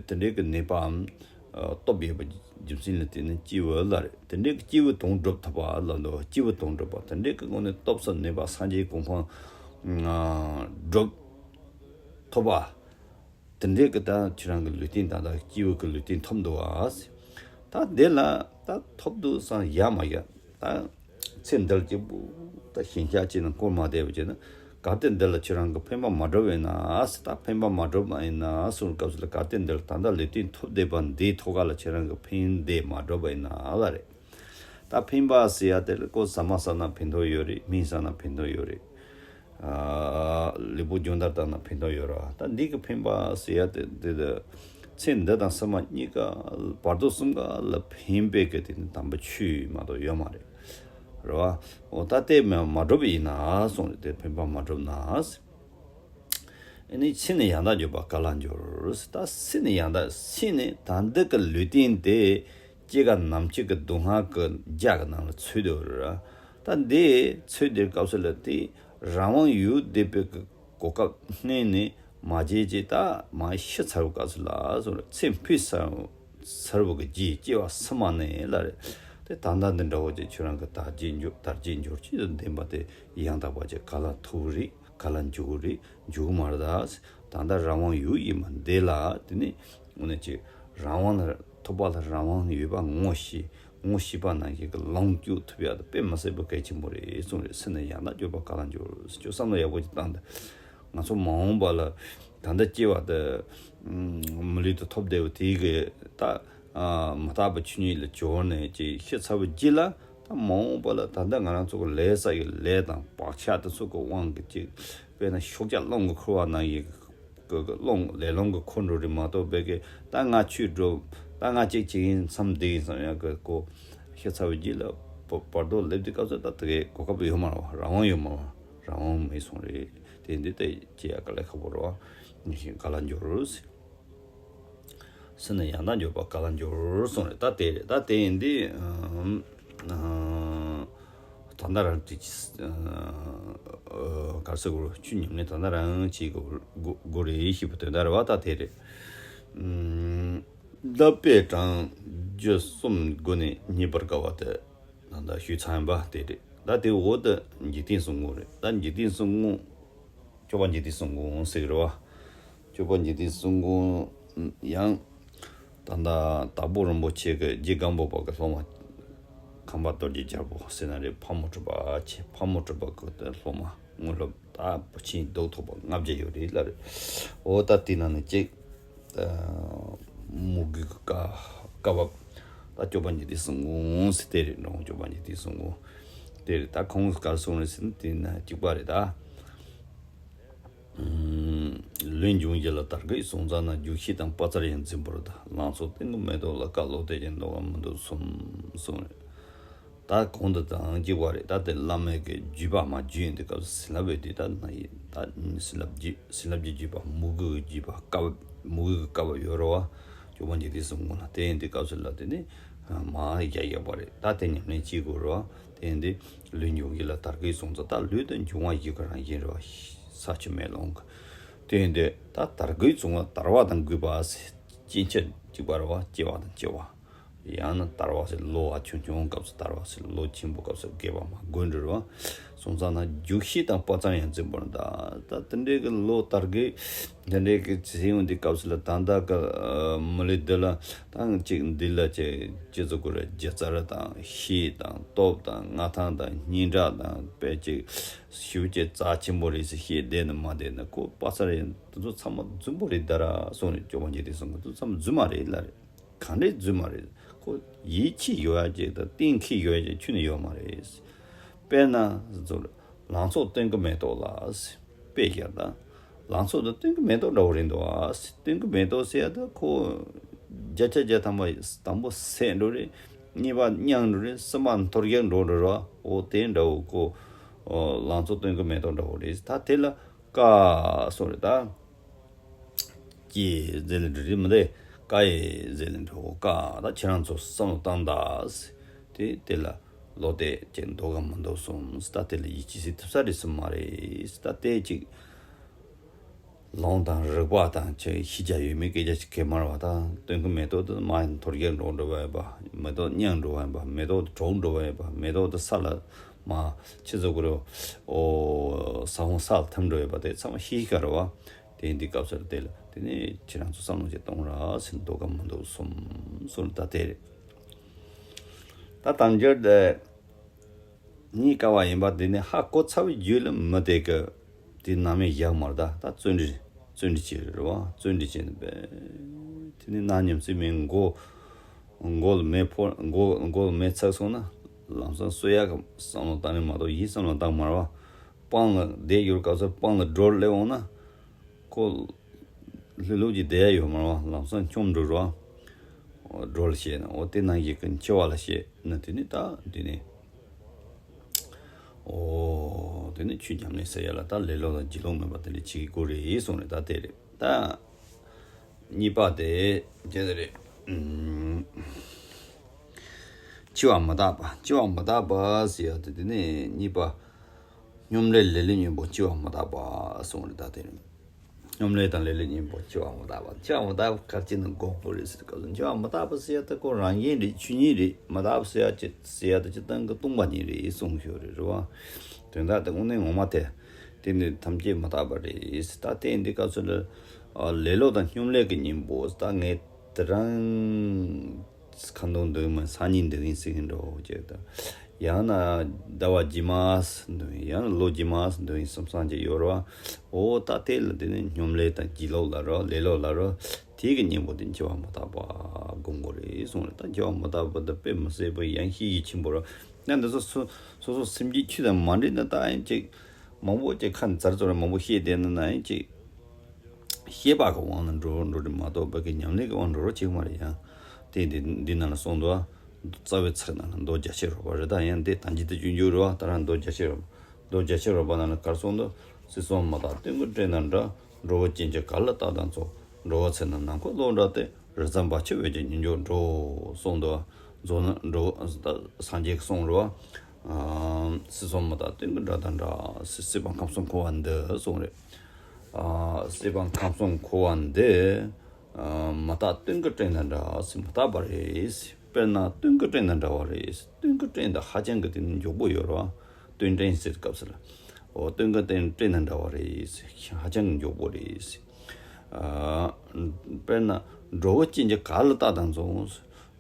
དེ་འདྲའི་གི་ནུས་པའམ་ཨ་སྟོབས་ཡོད་པ་རྒྱུ་མཚན་ལ་བརྟེན་ནས་སྐྱེས་བུ་ལ་རེད། དེ་འདྲའི་གི་སྐྱེས་བུ་དོན་གྲུབ་ཐོབ་པ་ལ་འདུག་སྐྱེས་བུ་དོན་གྲུབ་པ་དེ་འདྲའི་གི་ངོ་ནས་སྟོབས་སམ་ནུས་པ་སངས་རྒྱས་གོ་འཕང་ཨ་སྒྲུབ་ཐོབ་པ། དེ་འདྲའི་གི་ད་ཁྱེད་རང་གི་ལུས་རྟེན་ད་ལྟ་སྐྱེས་བུ་གི་ལུས་རྟེན་ཐོབ་འདུག་ཨ། ད་དེ་ལ་ད་ཐོབ་འདུག་བསམ་ཡ་མ་ཡ། ད་ཚེ་འདི་ལ་སྐྱེས་བུ་ད་ཞེན་ཆགས་ཅིག་ནང་བསྐོར་མ་བསྡད་པ་བྱས་ན། གལ་ཏེ་འདི་ལ་ཁྱེད་རང་གི་ཕན་པ་མ་སྒྲུབ་ཡིན་ན་ཨ་ཟེར། ད་ཕན་པ་མ་སྒྲུབ་པ་ཡིན་ན་ཨ་གསུངས་སྐབས་སུ་ལ། གལ་ཏེ་འདི་ལ་ད་ལྟ་ལུས་རྟེན་ཐོབ་བསྡད་པ་འདིའི་ཐོག་ཁ་ལ་ཁྱེད་རང་གི་ཕན་བདེ་མ་སྒྲུབ་པ་ཡིན་ན་ཨ་ལ་རེད། ད་ཕན་པ་ཟེར་ཡ་དེ་ལ་ཁོ་ཟ་མ་ཟ་ན་ཕན་ཐོགས་ཡོད་རེད། སྨན་ཟ་ན་ཕན་ཐོགས་ཡོད་རེད། ཨ་ལུས་པོ་སྦྱོང་བརྡར་བཏང་ན་ཕན་ཐོགས་ཡོད་རེད་བ། ད་འདི་གི་ཕན་པ་ཟེར་ཡ་དེ་འདི་ད་ཚེ་འདི་དང་ཕྱི་མ་གཉིས་ཀ་བར་དོ་གསུམ་ཀ་ལ་ཕན་པའི་གི་དེ་ནི་དམ་པའི་ཆོས་མ་གཏོགས་ཡོད་མ་རེད། རེད་བ། འོ་ད་དེ་མ་མ་སྒྲུབ་ཡིན་ན་གསུངས་རེད། དེ་ཕན་པ་མ་སྒྲུབ་ན། ཨེ་ནི་ཕྱིས་ནས་ཡང་དག་འབྱོར་པ་ག་ལ་འབྱོར། ད་ཕྱིས་ནས་ཡང་དག་ཕྱིས་ནས་ད་འདི་གི་ལུས་རྟེན་དེ་སྐྱེ་རྒ་ན་འཆི་གི་སྡུག་བསྔལ་གི་རྒྱ་གི་ནང་ལ་ཚུད་དེ་ཡོད་རེད། ད་འདི་ཚུད་དེ་སྐབས་སུ་ལ་དེ་རང་དབང་ཡོད་བསྡད་པའི་གི་གོ་སྐབས་སྔོན་ནས་མ་བརྗེད་ཅིག་ད་མ་ཤི་ཚར་བའི་སྐབས་སུ་ལ་སོ་རེད། ཚེ་འཕོས་ཚར་ཚར་བ་གི་རྗེས་སྐྱེ་བ་ཕྱི་མ་ནས་ལ་རེད། དེ་ད་ལྟ་འདི་འདྲ་བོ་ཅིག་ཁྱོད་རང་གི་དལ་བརྒྱད་འབྱོར་དལ་བརྒྱད་འབྱོར་བཅུ་དང་ལྡན་པ་དེ་ཡང་དག་པ་ཅིག་ག་ལ་ཐོབ་རེད། ག་ལ་འཇུག་རེད། འཇུག་མ་རེད་ད། ད་ལྟ་རང་དབང་ཡོད་ཡིན་མ་འདི་ལ་དེ་ནི་དངོས་གནས་ཅིག་རང་དབང་ལ་ཐོབ་པ་ལ་རང་དབང་ཡོད་པ་ངོ་ཤེས། ངོ་ཤེས་པ་ནང་བཞིན་གི་ལོངས་སྤྱོད་ཐུབ་ཡག་དེ་དཔེ་མི་སྲིད་པ་གལ་ཆེན་པོ་རེད་གསུངས་རེད། ཕྱིས་ནས་ཡང་དག་འབྱོར་པ་ག་ལ་འབྱོར། ཅོ་བསམ་བློ་ཡག་པོ་ཅིག་བཏང་སྟེ། ང་ཚོ་མ་འོངས་པ་ལ་ད་ལྟ་སྐྱེ་བ་དེ་མི་ལུས་དེ་ཐོབ་བསྡད་པ་དེ་གི་ད་མི་རྟག་པའི་ཆོས་ཉིད་ལ་སྦྱོར་ནས་ཅིག་ཤི་ཚར་བའི་རྗེས་ལ། ད་མ་འོངས་པ་ལ་ད་ལྟ་ང་རང་ཚོ་གི་ལས་བསགས་ཀྱི་ལས་དང་བག་ཆགས་དེ་ཚོ་གི་དབང་གིས་ཅིག་དཔེར་ན་ཤུགས་རྐྱེན་རླུང་གིས་འཁོར་བ་ནང་བཞིན་གི་རླུང་ལས་རླུང་གིས་འཁོར་འགྲོ་རེད་མ་གཏོགས། དཔེ་གི་ད་ང་ཆོས་སྒྲུབ། ད་ང་གཅིག་བྱེད་ཡིན་བསམ་བསྡད་ཡིན་བསམ་ཡག་གི་ཁོ་ཤི་ཚར་བའི་རྗེས་ལ་བར་བར་དོ་སླེབས་དུས་སྐབས་སུ་ད་དེ་གའི་གོ་སྐབས་ཡོད་མ་རེད་བ། རང་དབང་ཡོད་མ་རེད་བ། རང་དབང་མེད་སོང་རེད། དེ་འདི་ལྟ་བྱེད་ཡག་དཀའ་ལས་ཁག་པོ་རེད་བ། ཉིན་ཞིག་ག་ལ་འབྱོར་ཟེར། ཕྱིས་ནས་ཡང་དག་འབྱོར་པ་ག་ལ་འབྱོར་གསུངས་རེད། ད་དེ་རེད། ད་དེ་ཡིན་དུས་ཨ་ཨ་ད་ལྟ་རང་དེ་ཅི་ཨ་ག་རེ་ཟེར་དགོས་རེད། ཆོས་ཉམས་ལེན་ད་ལྟ་རང་བྱེད་དགོས་དགོས་དགོས་རེད་ཞེས་པ་དོན་དག་རེད་བ། ད་དེ་རེད། ཨ་བཟླས་པས་བགྲང་རྒྱུ་གསུམ་སྒོ་ནས་རྙེད་པར་དཀའ་བ་དེ། ད་ལྟ་ཞུས་ཚར་ཡིན་པ་དེ་རེད། ད་དེ་འོག་ཏུ་འཇིག་རྟེན་གསུམ་མགོན་རེད། ད་འཇིག་རྟེན་གསུམ་མགོན། སྐྱོབ་པ་འཇིག་རྟེན་གསུམ་མགོན་ཟེར་གི་རེད་བ། སྐྱོབ་པ་འཇིག་རྟེན་གསུམ་མགོན་ཡང་ད་ལྟ་དྭགས་པོ་རིན་པོ་ཆེ་གི་རྗེ་སྒམ་པོ་པ་གི་སློབ་མ་ཁམས་པ་རྡོ་རྗེ་རྒྱལ་པོ་ཟེར་ན་རེད། ཕག་མོ་གྲུ་པ་ཆེ། ཕག་མོ་གྲུ་པ་གི་སློབ་མ་དངོས་སློབ་ད་བུ་ཆེན་རྡོ་ཐོགས་པ་ལྔ་བརྒྱ་ཡོད་རེད་ལ་རེད། འོ་ད་དེ་ནང་ནས་གཅིག་ད་མུ་གེ་གི་བཀའ་བཀའ་བབས། ད་སྐྱོབ་པ་འཇིག་རྟེན་གསུམ་མགོན་ཟེར་དེ་རེད། འགྲོ་འོང་སྐྱོབ་པ་འཇིག་རྟེན་གསུམ་མགོན་དེ་རེད། ད་ཁོང་གིས་ག་རེ་གསུངས་རེད་ཟེར་ན། དེ་ན་གཅིག་པ་རེད་ད། ལུས་འབྱུང་བཞི་ལ་དར་གོས་གསུམ་བཙལ་ན། རྒྱུ་ཤེས་དང་དཔའ་རྩལ་ཡང་འཛིན་པར་གདའ། ལང་ཚོ་སྟེང་གི་མེ་ཏོག་ལ། ཀ་ལོ་དེ་བཞིན་འདོད་པ་མི་འདོད་གསུམ་གསུངས་རེད། ད་གོང་དུ་དང་གཅིག་པ་རེད། ད་དེ་བླ་མའི་གི་བརྒྱུད་པ་མར་བརྒྱུད་ཡོང་དུས་སྐབས་སུ་བྱིན་རླབས་ཡོད་དུས། ད་ན་ཡི་ད་བྱིན་རླབས་ཀྱི་བྱིན་རླབས་ཀྱི་བརྒྱུད་པ་མོས་གུས་ཀྱི་བརྒྱུད་པ་བཀའ་བབས། མོས་གུས་ཀྱི་བཀའ་བབས་ཡོད་རེད་བ། སྐྱོབ་པ་འཇིག་རྟེན་གསུམ་མགོན་ལ། དེ་ཡིན་དུས་སྐབས་སུ་ལ་དེ་ནི་མར་རྒྱ་ཡོད་པ་རེད། ད་དེ་ཉམས་ལེན་བྱེད་དགོས་རེད་བ། དེ་ཡིན་དུས་ལུས་འབྱུང་བཞི་ལ་དར་གོས་གསུངས་ཙང་། ད་ལུས་དེ་འབྱུང་བ་བཞི་གི་རང་བཞིན་རེད་བ། ས་ཆུ་མེ་རླུང་གི། དེ་ཡིན་དུས་ད་དར་གོས་གསུངས་པ། དར་བ་དང་གོས་པ་ཟེར། སྐྱེ་མཆེད་གཅིག་པ་རེད་བ། སྐྱེ་བ་དང་སྐྱེ་བ། ཡང་ན་དར་བ་ཟེར། ལོ་བ་ཆུང་ཆུང་སྐབས་སུ་དར་བ་ཟེར། ལོ་ཆེན་པོ་སྐབས་སུ་རྒས་པ་མར་རྒོད་འགྲོ་རེད་བ། སོང་ཙང་ན་རྒྱུག་ཤེས་དང་དཔའ་མཛངས་ཡང་རྩིས་པོ་རེད། ད་ད་དེ་འདྲའི་གི་ལོ་དར་གོས་དེ་འདྲའི་གི་ཟེར་ཡོང་དུས་སྐབས་སུ་ལ། ད་ལྟ་གི་མི་ལུས་འདི་ལ་ད་ཅིག་འདི་ལ་ཅིག་ཅི་ཟེར་དགོས་རེད། སྒྱུ་རྩལ་དང་གཤིས་དང་སྟོབས་དང་མངའ་ཐང་དང་སྙན་གྲགས་དང་དཔེ་ཅིག་ཞེ་པོ་ཅིག་རྩ་ཆེན་པོ་རེད་ཟེར་བཤད་བསྡད་ན་མ་བསྡད་ན། ཁོ་དཔའ་རྩལ་ཡིན། དེ་ཚོ་ཚང་མ་རྫུན་པོ་རེད་ད་ར་གསུངས་ནས། སྐྱོབ་པ་འཇིག་རྟེན་གསུམ་མགོན། དེ་ཚོ་ཚང་མ་རྫུན་མ་རེད་ལབ་རེད། གང་རེད་རྫུན་མ་རེད། ཁོ་ཡིད་ཆེས་ཡོད་ཡ་ཅིག་དང་གཏན་འཁེལ་ཡོད་ཡ་ཅིག་ཁྱོན་ནས་ཡོད་མ་རེད། དཔེར་ན་ཟེར། ལང་ཚོ་སྟོན་གྱི་མེ་ཏོག་ལ་ཟེར། དཔེ་བཞག་ད། ལང་ཚོ་དང་སྟོན་གྱི་མེ་ཏོག་འདྲ་བོ་རེད་འདུག་ཨ་ཟེར། སྟོན་གྱི་མེ་ཏོག་ཟེར་ཡ་ད་ཁོ་བརྒྱ་ཆ་བརྒྱ་ཐམ་པ་དང་པོ་སད་འགྲོ་རེད། གཉིས་པ་མྱངས་འགྲོ་རེད། གསུམ་པ་འཐོར་རྒྱག་འགྲོ་འགྲོ་ར། འོ་དེ་འདྲ་བོ་ཁོ། ཨོ། ལང་ཚོ་སྟོན་གྱི་མེ་ཏོག་འདྲ་བོ་རེད། ད་དེ་ལ་ཀ་གསུངས་རེད་ད། ཀྱེ་ཟེར་ལེ་འགྲོ་རེད་མི་འདུག་ཀ་ཡེ་ཟེར་ལེ་འགྲོ། ཀ་ད་ཁྱེད་རང་ཚོ་བསམ་བློ་བཏང་དང་ཟེར། དེ་དེ་ལ་བློ་གཏད་ཅིག་འདུག་གམ་མི་འདུག་གསུངས། ད་དེ་ལ་ཡིད་ཆེས་བྱེད་ཐུབ་ས་རེད་གསུངས་མ་རེད། ད་དེ་ཅིག་ལུང་དང་རིགས་པ་དང་ཅིག་ཤེས་བྱ་ཡོད་མེད་སྐད་ཆ་ཅིག་གེ་མ་རེད་བ། ད་སྟོན་གྱི་མེ་ཏོག་དེ་མར་འཐོར་རྒྱག་འགྲོ་འགྲོ་བ་ཡིན་པ། མེ་ཏོག་མྱངས་འགྲོ་བ་ཡིན་པ། མེ་ཏོག་དེ་གྲོལ་འགྲོ་བ་ཡིན་པ། མེ་ཏོག་དེ་ས་ལ་མར་ཅི་ཟེར་དགོས་རེད། ཨོ། ས་ཁོངས་ས་ལ་ཐིམ་འགྲོ་ཡོད་པ་དེ་ཚང་མ་ཤེས་ཀྱི་རེད་བ། དེ་འདི་སྐབས་སུ་དེ་ལ་དེ་ནས་ཁྱེད་རང་ཚོ་བསམ་བློ་ཅིག་གཏོང་ར་ཟེར། འདུག་གམ་མི་འདུག་གསུངས་གསུངས། ད་དེ་རེད། ད་དལ་འབྱོར་དེ་རྙེད་དཀའ་བ་ཡིན་པ་དེ་ནི་ཧ་གོ་ཚར་བའི་རྗེས་ལ་མི་དེ་གི་དེ་ནམ་ཡང་བཞག་མ་རེད། ད་ད་བརྩོན་འགྲུས་བརྩོན་འགྲུས་བྱེད་རེད་བ། བརྩོན་འགྲུས་བྱས་ནས་པས་དེ་ནི་ནམ་ཉམས་སུ་མི་མགོ་མགོ་ལ་མེ་ཕོ་མགོ་མགོ་ལ་མེ་ཚིག་སོང་ན་ལམ་སང་གསོད་ཡག་གི་བསམ་བློ་བཏང་ནི་མ་གཏོགས་གཞན་བསམ་བློ་བཏང་མ་རེད་བ། སྤང་ལ་བསྡད་ཡོད་སྐབས་སུ་སྤང་ལ་སྒྲོལ་སླེབས་འོང་ན། ཁོ་ལྷོད་ལྷོད་ཀྱི་བསྡད་ཡ་ཡོད་མ་རེད་བ། ལམ་སང་འཁྱོམ་འགྲོ་ར། སྒྲོལ་བྱས་ན། འོ་དེ་ནང་བཞིན་གྱི་འཆི་བ་ལ་བཤད་ན་དེ་ནི་ད་དེ་ནི། ཨོ། དེ་ནི་ཆོས་ཉམས་ལེན་ཟེར་ཡ་ལ་ད་ལེ་ལོ་དང་སྒྱིད་ལུག་མེད་པ་དེ་འདྲ་བྱེད་དགོས་རེད་གསུངས་རེད། ད་དེ་རེད། ད་གཉིས་པ་དེ་ཇེ་དེ་རེད། ཨུམ། འཆི་བ་མི་རྟག་པ། འཆི་བ་མི་རྟག་པ་ཟེར་ཡ་དེ་དེ་ནི་གཉིས་པ། སྙོམ་ལས་ལེ་ལོའི་གཉེན་པོ་འཆི་བ་མི་རྟག་པ་གསུངས་རེད། ད་དེ་རེད། སྙོམ་ལས་དང་ལེ་ལོའི་གཉེན་པོ་འཆི་བ་མི་རྟག་པ། འཆི་བ་མི་རྟག་པ་ག་རེ་བྱས་ནས་དགོངས་པ་རེད་ཟེར་སྐབས་སུ། འཆི་བ་མི་རྟག་པ་ཟེར་ཡ་དེ་ཁོ་རང་བཞིན་རེད། ཆོས་ཉིད་རེད། མི་རྟག་པ་ཟེར་ཡ་ཅི་ཟེར་ཡ་དེ་སྤྱིར་བཏང་གི་སྟོང་པ་ཉིད་རེད་གསུངས་ཞོར་རེད་རེད་བ། དོན་དག་དེ་དངོས་གནས་ངོ་མ་དེ། དེ་ནི་ཐམས་ཅད་མི་རྟག་པ་རེད། ད་དེ་འདི་སྐབས་སུ་ལ་ལེ་ལོ་དང་སྙོམ་ལས་ཀྱི་གཉེན་པོ། ད་ངས་དེ་རང་ཁ་འདོན་འདོན་མིན་སང་ཉིན་འདོན་ཡིན་ཟེར་གྱི་འགྲོ་ཅེས་དང་། ཡང་ན་ཟླ་བ་རྗེས་མ་འདོན་ཡིན། ཡང་ན་ལོ་རྗེས་མ་འདོན་ཡིན་བསམ་བསམ་ཅིག་ཡོད་རེད་བ། འོ་ད་དེ་ལ་དེ་ནི་སྙོམ་ལས་དང་སྒྱིད་ལུག་ལ་རོ། ལེ་ལོ་ལ་རོ། དེ་གི་གཉེན་པོ་དེ་འཆི་བ་མི་རྟག་པ་དགོངས་དགོས་རེད་གསུངས་རེད། ད་འཆི་བ་མི་རྟག་པ་འདི་དཔེ་མི་སྲིད་པ་ཡང་ཤེས་ཀྱི་ཆེན་པོ་རེད། ཡང་འདི་ཚོ་སོ་སོ་སོ་སེམས་ཀྱི་ཆོས་དང་མ་འདྲེས་ན་ད་ཡང་ཅིག་མང་པོ་ཅིག་ཁ་ནས་ཙར་ཙོར་མང་པོ་བཤད་བསྡད་ན་ན་ཡང་ཅིག་ཤེས་པ་གི་དབང་ལ་འགྲོ་འགྲོ་རེད་མ་གཏོགས་བོད་ཀྱི་ཉམས་ལེན་གྱི་དབང་འགྲོ་རོགས་བྱེད་ཀྱི་མ་རེད། ཡང་དེ་འདི་འདི་ནང་ལ་གསུངས་འདུག་རྩ་བའི་ཚིག་ནང་ལ་མདོ་རྒྱ་ཆེར་རོལ་པ་རེད། ད་ཡང་འདི་དང་ཇི་ལྟར་སྤྱོད་འཇུག་རེད་བ། ད་རང་མདོ་རྒྱ་ཆེར་རོལ་པ། མདོ་རྒྱ་ཆེར་རོལ་པ་ནང་ལ་ག་རེ་གསུངས་འདུག་སྲིད་གསུམ་མི་རྟག་སྟོན་ཀའི་སྤྲིན་དང་འདྲ། འགྲོ་བའི་སྐྱེ་འཆི་ག་ལ་རྟག་དང་མཚུངས། འགྲོ་བ་ཚེ་ན་ནམ་མཁའ་ཀློང་འདྲ་སྟེ། རི་རྩྭ་འབབ་ཆུ་བས་ཀྱང་མྱུར་མགྱོགས་འགྲོ། གསུངས་འདུག་རྫོགས་ན་འགྲོ་སངས་རྒྱས་ཀྱིས་གསུངས་རེད་བ། སྲིད་གསུམ་མི་རྟག་སྟོན་ཀའི་སྤྲིན་དང་འདྲ། སྲིད་པ་ཁམས་གསུམ་འཁོར་བ་འདི་གསུངས་རེད། སྲིད་པ་ཁམས་གསུམ་འཁོར་བ་འདི། ཨ། མི་རྟག་སྟོན་ཀའི་སྤྲིན་དང་འདྲ་ཟེར། མི་རྟག་པ་རེད་ཟེར། དཔེར་ན་སྟོན་ཀའི་སྤྲིན་དང་འདྲ་བ་རེད་ཟེར། སྟོན་ཀའི་སྤྲིན་དེ་ཧ་ཅང་གི་དེ་ནི་མགྱོགས་པོ་ཡོད་རེད་བ། སྟོན་སྤྲིན་ཟེར་སྐབས་སུ་ལ། འོ་སྟོན་ཀའི་སྤྲིན་སྤྲིན་དང་འདྲ་བ་རེད་ཟེར། ཧ་ཅང་གི་མགྱོགས་པོ་རེད་ཟེར། ཨ། དཔེར་ན་འགྲོ་བའི་སྐྱེ་འཆི་ག་ལ་རྟག་དང་མཚུངས།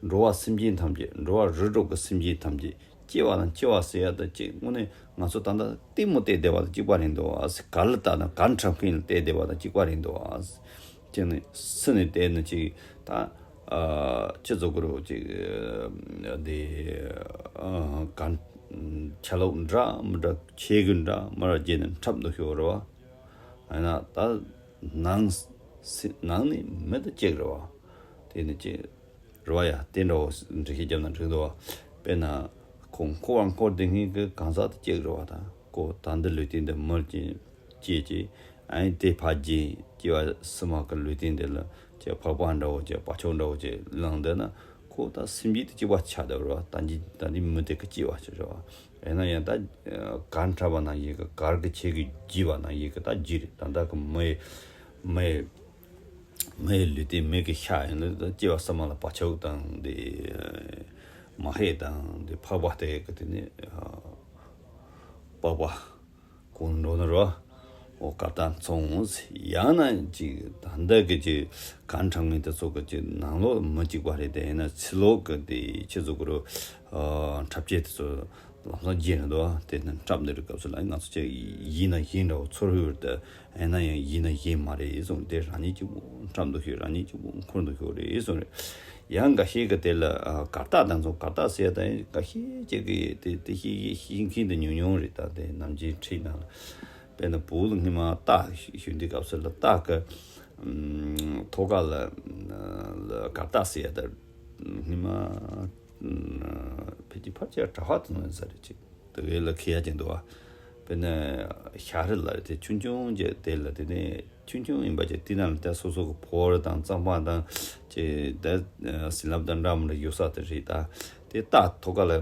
འགྲོ་བ་སེམས་ཅན་ཐམས་ཅད། འགྲོ་བ་རིགས་དྲུག་གི་སེམས་ཅན་ཐམས་ཅད། སྐྱེ་བ་དང་འཆི་བ་ཟེར་ཡ་ད་ཅིག་དངོས་གནས་ང་ཚོ་ད་ལྟ་ལྟད་མོ་བལྟས་བསྡད་པ་དང་གཅིག་པ་རེད་འདུག་ཨ་ཟེར། ག་ལ་རྟག་དང་ག་འཁྲབ་མཁན་ལ་བལྟས་བསྡད་པ་དང་གཅིག་པ་རེད་འདུག་ཨ་ཟེར། ཅིག་ནི་སུ་ནས་བལྟས་ན་ཅིག་ད་ཨ་ཅི་ཟེར་དགོས་རེད། ཅིག་འདི་ཨ་ག་ཆ་ལུགས་འདྲ་མི་འདྲ། ཆས་གོས་འདྲ་མི་འདྲ་བརྗེས་ནས་འཁྲབ་འདུག་ཤོག་རེད་བ། ཨ་ན་ད་ནང་སེ་ནང་ནས་མི་དེ་གཅིག་རེད་བ། དེ་ནི་ཅིག་རེད་བ། ཡ་དེ་འདྲ་བོ་འགྲེལ་བཤད་བརྒྱབ་ན་འགྲིག་འདུག་བ། དཔེར་ན་ཁོ། འཁོར་བ་འཁོར་དེ་སྔོན་གྱི་གང་ཟག་དེ་སྐྱེ་རེད་བ། ད་ཁོ་ད་འདི་ལུས་རྟེན་འདི་མིར་སྐྱེ་སྐྱེ་སྐྱེ། ཨ་ནི་དེ་ཕར་རྗེས་སྐྱེ་བ་ཕྱི་མ་གི་ལུས་རྟེན་དེ་ལ་ཅིག་འཕགས་པ་འདྲ་བོ་ཅིག་བ་ཕྱུགས་འདྲ་བོ་ཅིག་ལངས་བསྡད་ན། ཁོ་ད་སེམས་རྒྱུད་དེ་གཅིག་པ་ཆགས་བསྡད་རེད་བ། ད་འདི་ད་འདི་མི་དེ་གི་སྐྱེ་བ་ཞིག་རེད་བ། ཡིན་ན་ཡང་ད་གར་འཁྲབ་པ་ནང་བཞིན་གྱི་གར་གྱི་ཆས་ཀྱིས་བརྒྱུས་པ་ནང་བཞིན་གྱི་ད་རྒྱུད་རེད། ད་ད་གི་མི་མི་མིའི་ལུས་རྟེན་མི་གི་ཤ་ཡིན་ན། ད་སྐྱེ་བ་ཕྱི་མ་ལ་བ་ཕྱུགས་དང་དེ་མ་ཧེ་དང་དེ་འཕགས་པ་དེ་གི་དེ་ནི་པགས་པ་གོན་འགྲོ་ནི་རོ། འོ་གར་སྟེགས་མཚོན། ཡང་ན་ཅིག་ད་ལྟ་གི་ཅིག་གར་འཁྲབ་མཁན་དེ་ཚོ་གི་ཅིག་ནང་ལོགས་མི་གཅིག་པ་རེད། དེ་ཡིན་ན་ཕྱི་ལོགས་གི་དེ་ཁྱེད་ཚོ་གི་རོ། འཁྲབ་ཆས་དེ་ཚོ་ལམ་སང་བརྗེད་ནས་འདུག་དེ་ནི་འཁྲབ་འདི་རིགས་སྐབས་སུ་ལ་ང་ཚོ་ཅིག་ཡིན་ན་ཡིན་འདྲ་བོ་ཚོར་ཡོད་རེད། ཡིན་ན་ཡང་ཡིན་ན་ཡིན་མ་རེད་གསུངས། དེ་རང་ཉིད་གཅིག་པུ་འཁྲབ་འདུག་ཤོད། རང་ཉིད་གཅིག་པུ་འཁོར་འདུག་ཤོད་རེད་གསུངས་རེད། ཡང་འགའ་ཤས་ཀྱིས་དེ་ལ་གར་སྟེགས་དང་ཚོ་གར་སྟེགས་ཟེར་ཡ་དང་། འགའ་ཤས་ཅིག་གིས་དེ་དེ་ཤེས་ཤེས་མཁན་དེ་ཉུང་ཉུང་རེད། ད་དེ་ནམ་རྒྱུན་འཁྲིས་ནང་ལ་དཔེར་ན་བོད་ལ་སྔོན་མ་སྟག་ཞུ་དུས་སྐབས་སུ་ལ་སྟག་གི་ཐོག་ཁ་ལ་གར་སྟེགས་ཟེར་ཡ་དང་། སྔོན་མ་ཕལ་ཆེར་ཕལ་ཆེར་གྲྭ་པ་དེ་ཚོ་ཡིན་ས་རེད། ཅིག་དེ་གའི་ལ་ཁེ་ཡ་ཅན་འདུག་བ། དཔེར་ན་ཤ་རི་ལ་རེད། དེ་ཆུང་ཆུང་ཅིག་དེ་ལ་དེ་ནས་ཆུང་ཆུང་ཡིན་པ་ཅིག་དེ་ནང་ལ་ད་སོ་སོ་གི་ཕོར་དང་རྩམ་པ་དང་ཅིག་ད་བྱིན་རླབས་དང་འདྲ་མི་འདྲ་ཡོད་ས་དེ་རེད། ད་དེ་སྟག་ཐོག་ཁ་ལ་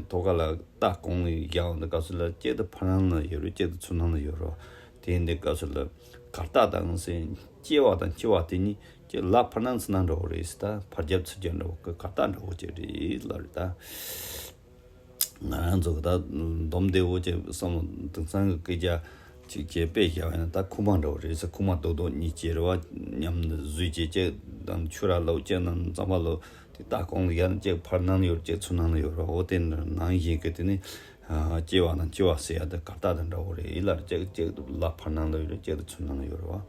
ཐོག་ཁ་ལ་སྟག་གོང་ལ་བཞག་འོང་དུས་སྐབས་སུ་ལ་གཅིག་དེ་ཕར་ནང་ལ་ཡོད་རེད། གཅིག་དེ་ཚུར་ནང་ལ་ཡོད་རེད། དེ་ཡིན་དུས་སྐབས་སུ་ལ་གར་སྟེགས་དང་ཟེར་སྐྱེ་བ་དང་འཆི་བ་དེ་གཉིས་ཀྱི་ལ་ཕར་ནང་ཚུར་ནང་འདྲ་བོ་རེད་ཟེར། ད་ཕར་རྒྱབ་ཚུར་རྒྱབ་འདྲ་བོ་གི་གར་སྟེགས་འདྲ་བོ་ཅིག་རེད་ལབ་རེད། ད་ང་རང་ཚོ་གི་ད་སྡོམ་བདེ་བོ་ཅིག་བསམ་བློ་དེང་སང་གི་སྐད་ཆ་ཅིག་བྱས་དཔེ་བཞག་པ་ཡིན་ན། ད་ཁུག་མ་འདྲ་བོ་རེད་ཟེར། ཁུག་མ་རྡོག་རྡོག་གཉིས་ཅིག་རེད་བ། མཉམ་དུ་བཟོས་བྱས་གཅིག་དང་ཆུ་ར་ལོག་གཅིག་ནང་རྩམ་པ་ལོག་དེ་སྟག་གོང་ལ་ཡར་གཅིག་ཕར་ནང་ཡོད། གཅིག་ཚུར་ནང་ཡོད་རེད། འོ་དེ་འདྲ་ནང་བཞིན་གྱི་དེ་ནི་སྐྱེ་བ་དང་འཆི་བ་ཟེར་ཡ་དེ་གར་སྟེགས་དང་འདྲ་བོ་རེད་ལབ་རེད། གཅིག་གཅིག་ལ་ཕར་ནང་ལ་ཡོད་རེད། གཅིག་དེ་ཚུར་ནང་ལ་ཡོད་རེད་བ།